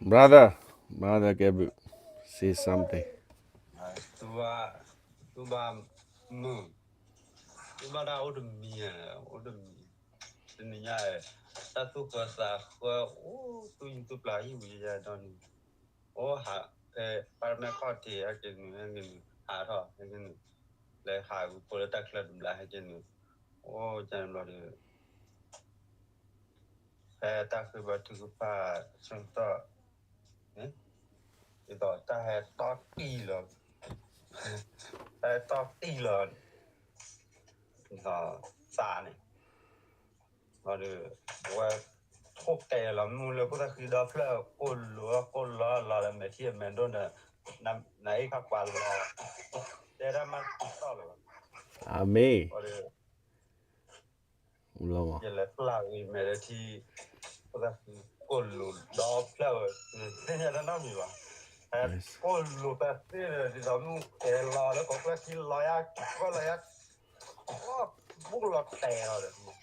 Brother, brother, can you say something? တူၢ်ဘၣ်, တူၢ်ဘၣ်မုာ်, တူၢ်ဘၣ်တၢ်အိၣ်တမံၤ, အိၣ်တမံၤ, တနံၤညါ, တၢ်သူၣ်ဃၢသးဃၢအိၣ်သူၣ်ယံၤသူၣ်ပျၢ်ဟံၣ်ဝံၤယဲဒီနံၤ, အိၣ်ဟးဖဲ ပၢ်တမဲခီၣ်ထံးဟဲက့ၤနုာ်, ဟဲက့ၤနုာ်, ဟးထီၣ်ဟဲက့ၤနုာ်, လဲၤဟးဂုာ်ဖိလၢတၢ်ချၢတဘျီဟဲက့ၤနုာ်, အိၣ်ကန့ၣ်ဘျီဒီး ဖဲ တၢ်ဃ့ဘါထုကဖၣ်ဆၢကတီၢ် ဒ်သိးတၢ်ဟဲတီၢ်တံၢ်လီၤ, တၢ်ဟဲတီၢ်တံၢ်လီၤ သးန့ၣ်, ဒီးအဝဲထိၣ်တဲာ်လီၤ မ့ၢ်လၢခိၣ်သၣ်ဃံဒီဖျၢၣ် ကိၣ်လိၤကိၣ်လီလီၤဒီး မဲာ်ထံမဲာ်နိဒီး နအ့ၣ်ခါပှၤလီၤ, တဲတၢ်မၤတံာ်တီၢ်လီၤ, အမ့ၢ် ယလဲၤပျၢ်ဂ့ၤမဲာ်လၢထံ, ကိၣ်လိၤဒီဖျၢၣ်ဝဲ, သ့ၣ်ညါတၢ်နီတမံၤဘၣ်, ကိၣ်လိၤတၢ်သ့ၣ်ဒီး ဒ်သိးမ့ၢ်ကဲလီၤလၢကီၢ်ကျၢၢ်ခံလီၤယါ, ကီၢ်လီၤယါ, ဘုၣ်လီၤတဲာ်လီၤဒီး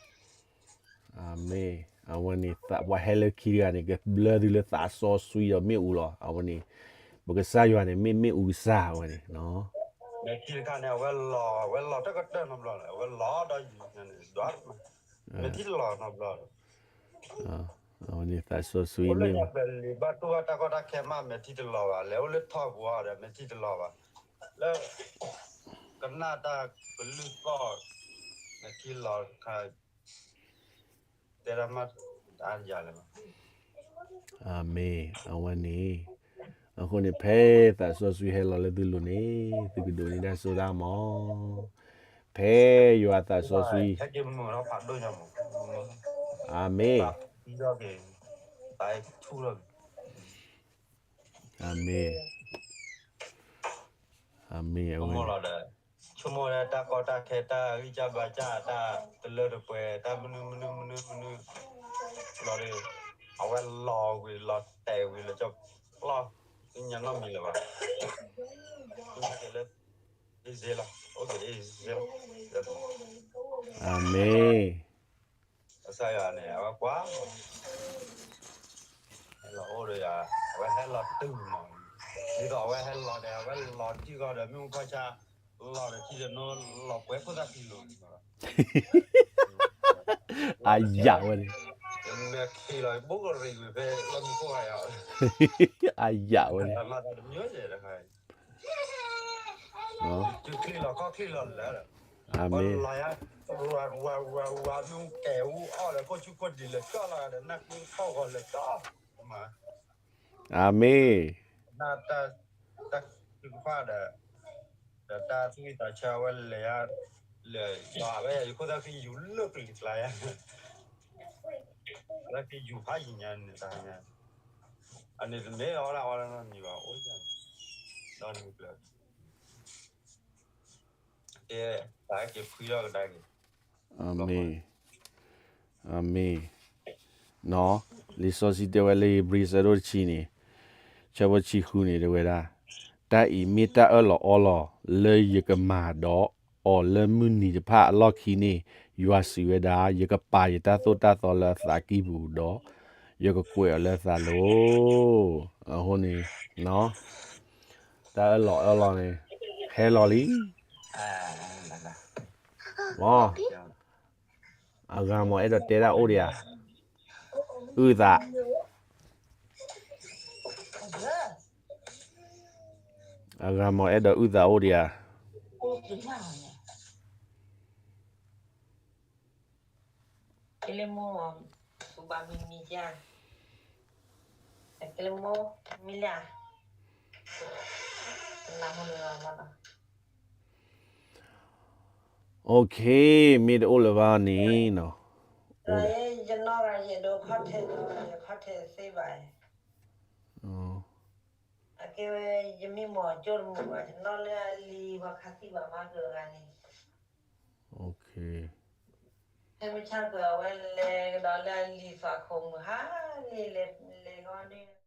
အမ့ၢ်, အဝဲန့ၣ် ပှၤဟဲလၢခံတဂၤန့ၣ် ကဘျၢသုလၢသးစီဆှံဒီးမ့ၣ်အူလီၤ. အဝဲန့ၣ် ပကစၢ်ယွၤန့ၣ် မ့ၢ်မ့ၣ်အူကစၢ်အဝဲန့ၣ်, မဲာ်ထံတခါန့ၣ် အဝဲလီၤ, အဝဲလီၤတၢ်ကတၢၢ်နီတဘျီ, အဝဲလီၤဒီးယၤန့ၣ် ဒွး, မဲာ်ထံလီၤနီတဘျီ, အဝဲန့ၣ်သးစီဆှံမ့ၣ်အူ, အိၣ်လၢညါပျဲၤလံၤဘၣ်တူၢ်ဘၣ်တၢ်ကီတၢ်ခဲမး မဲာ်ထံတလီၤဘၣ်, လဲၤအိၣ်လၢထီၣ်ပူၤအီၤဒီး မဲာ်ထံတလီၤဘၣ်, လၢ ကနၣ်တၢ်ကလုၢ်သီၣ်, မဲာ်ထံလီၤတခါ, တဲဒၣ်မးတအါယၤလၢၤဘၣ်, အမ့ၢ်, အဝဲန့ၣ်, အဃိန့ၣ် ဖဲသးစီဆှံဟဲလီၤလၢသုလိၤန့ၣ် သုကဒိးန့ၢ်တၢ်စိတၢ်ကမီၤ, ဖဲယွၤသးစီဆှံ, အမ့ၢ် အမ့ၢ်, အမ့ၢ်အဝဲန့ၣ် ဆိကမိၣ်လၢတၢ်ကီတၢ်ခဲ တၢ်ဂံၢ်စၢ်ဘါစၢ် တၢ်တလၢတပှဲၤ တၢ်မနုၤမနုၤမနုၤမနုၤ လီၤဒီး အဝဲလီၤဝံၤလီၤတဲာ်ဝံၤလၢကၠီပျီ, သ့ၣ်ညါနီတမံၤလၢၤဘၣ်, လၢ easy လီၤ, အိၣ်က့ၤ easy လီၤ, အမ့ၢ် ကစၢ်ယွၤန့ၣ် အဝဲကွၢ် ဟဲလီၤအိၣ်ဒီးယၤ, အဝဲဟဲလီၤတုၤမး, ဒ်သိးအဝဲဟဲလီၤဒီး အဝဲလီၤထံၣ်ဃီဒီး မ့ၣ်အူဖီဆါ, လီၤဒီးထံၣ်ဒီးနိ လီၤပှဲၤခိၣ်သၣ်ခံလိၤန့ၣ်, အယၤဝဲန့ၣ်, မ့ၢ်ခံလီၤ ဘိၣ်ကရံၣ်ဝံၤဖဲလီၢ်မံခိၣ်ဂၤယၤ, အယၤဝဲန့ၣ်, မၤသးတမျိုးစဲးတခါ စုချံလီၤခီၣ်ချံလီၤလၢာ်ဒီး, အမ့ၢ်, ဝၤဝၤဝၤ မ့ၣ်အူကဲအူအီၣ်ဒီး ခိၣ်ဆူၣ်ခိၣ်ဒံးလၢာ်ကၠီလီၤဒီး နၢ်က့ထီၣ်ဂီၤလၢာ်ကၠီ, အမ့ၢ်, တၢ်, တၢ်ထုကဖၣ်ဒီး, ဒီးတၢ်သူၣ်ဝံၣ်သးဆၢဝဲလဲၤ, လဲၤယွၤဝဲယခိၣ်သၣ်ဖံယူၤလၢပျံၤကျါယၤ, သၣ်ဖံယူၤဖးယံၤညါန့ၣ်တၢ်ညါ, အန့ၣ်တမ့ၢ်အီၣ်ဒၣ်အီၣ်ဒၣ်နီတမံၤဘၣ် အိၣ်ယၤန့ၣ်, ဒီးနုၤကျၢၤ ကဲ, တၢ်က့ၤဖှံထီၣ်ကဒါက့ၤ, အမ့ၢ်, အမ့ၢ်, လံာ်စီဆှံတဲဝဲလၢဧ့ၤဘြံၤအဆၢဒိၣ်တဆံန့ၣ်, ဆၢဖိတဆံဃုန့ၣ် တဲဝဲဒၣ်, တၢ်အံၤမ့ၢ်တၢ်အၢၣ်လီၤအီလီၤလၢယကမၤဒီးအီၤလၢမုၢ်နံၤတဖၣ်အလီၢ်ခံန့ၣ်, ယွၤစံးဝဲဒၣ်, ယကပာ်ယတၢ်သိၣ်တၢ်သီလၢအသးကံၢ်ပူၤဒီး, ယကကွဲးအီၤလၢသးလိၤ, အဃိန့ၣ် တၢ်အၢၣ်လီၤအီလီၤန့ၣ် ဟဲလီၤလံ, အဂၤမ့ၢ်အဲၣ်ဒိးတဲတၢ်အိၣ်ဒံးဧါ, အုၣ်သး, အဂၤမ့ၢ်အဲၣ်ဒိးအုၣ်သးအိၣ်ဒံးဧါ, ကဲလၢမိၢ်, ပဘၣ်မံမံၤယါ, ကဲလၢမိၢ်, မံလၢ, နမုၢ်လၢ်လီၤ, OK, မ့ၢ်တအိၣ်လၢၤဘၣ်န့ၣ်နီၤ, ယနီၢ်ဂၤယအဲၣ်ဒိးခီၣ်ထဲ, ယခီၣ်ထဲသ့ဘၣ်, အကဲဝဲ, ယမ့ၢ်မိၢ်ကၠိတမုာ်ဘၣ် ယနီၢ်လၢအလံၤပှၤခးသံဘၣ်မၤကဂၤန့ၣ်, ဟဲမုၢ်ဆါကွဲၤအဝဲလဲၤကဒီးလၢအလံၤသးခိၣ်မုၢ်ဟါန့ၣ် လဲၤလဲၤဂီၤန့ၣ်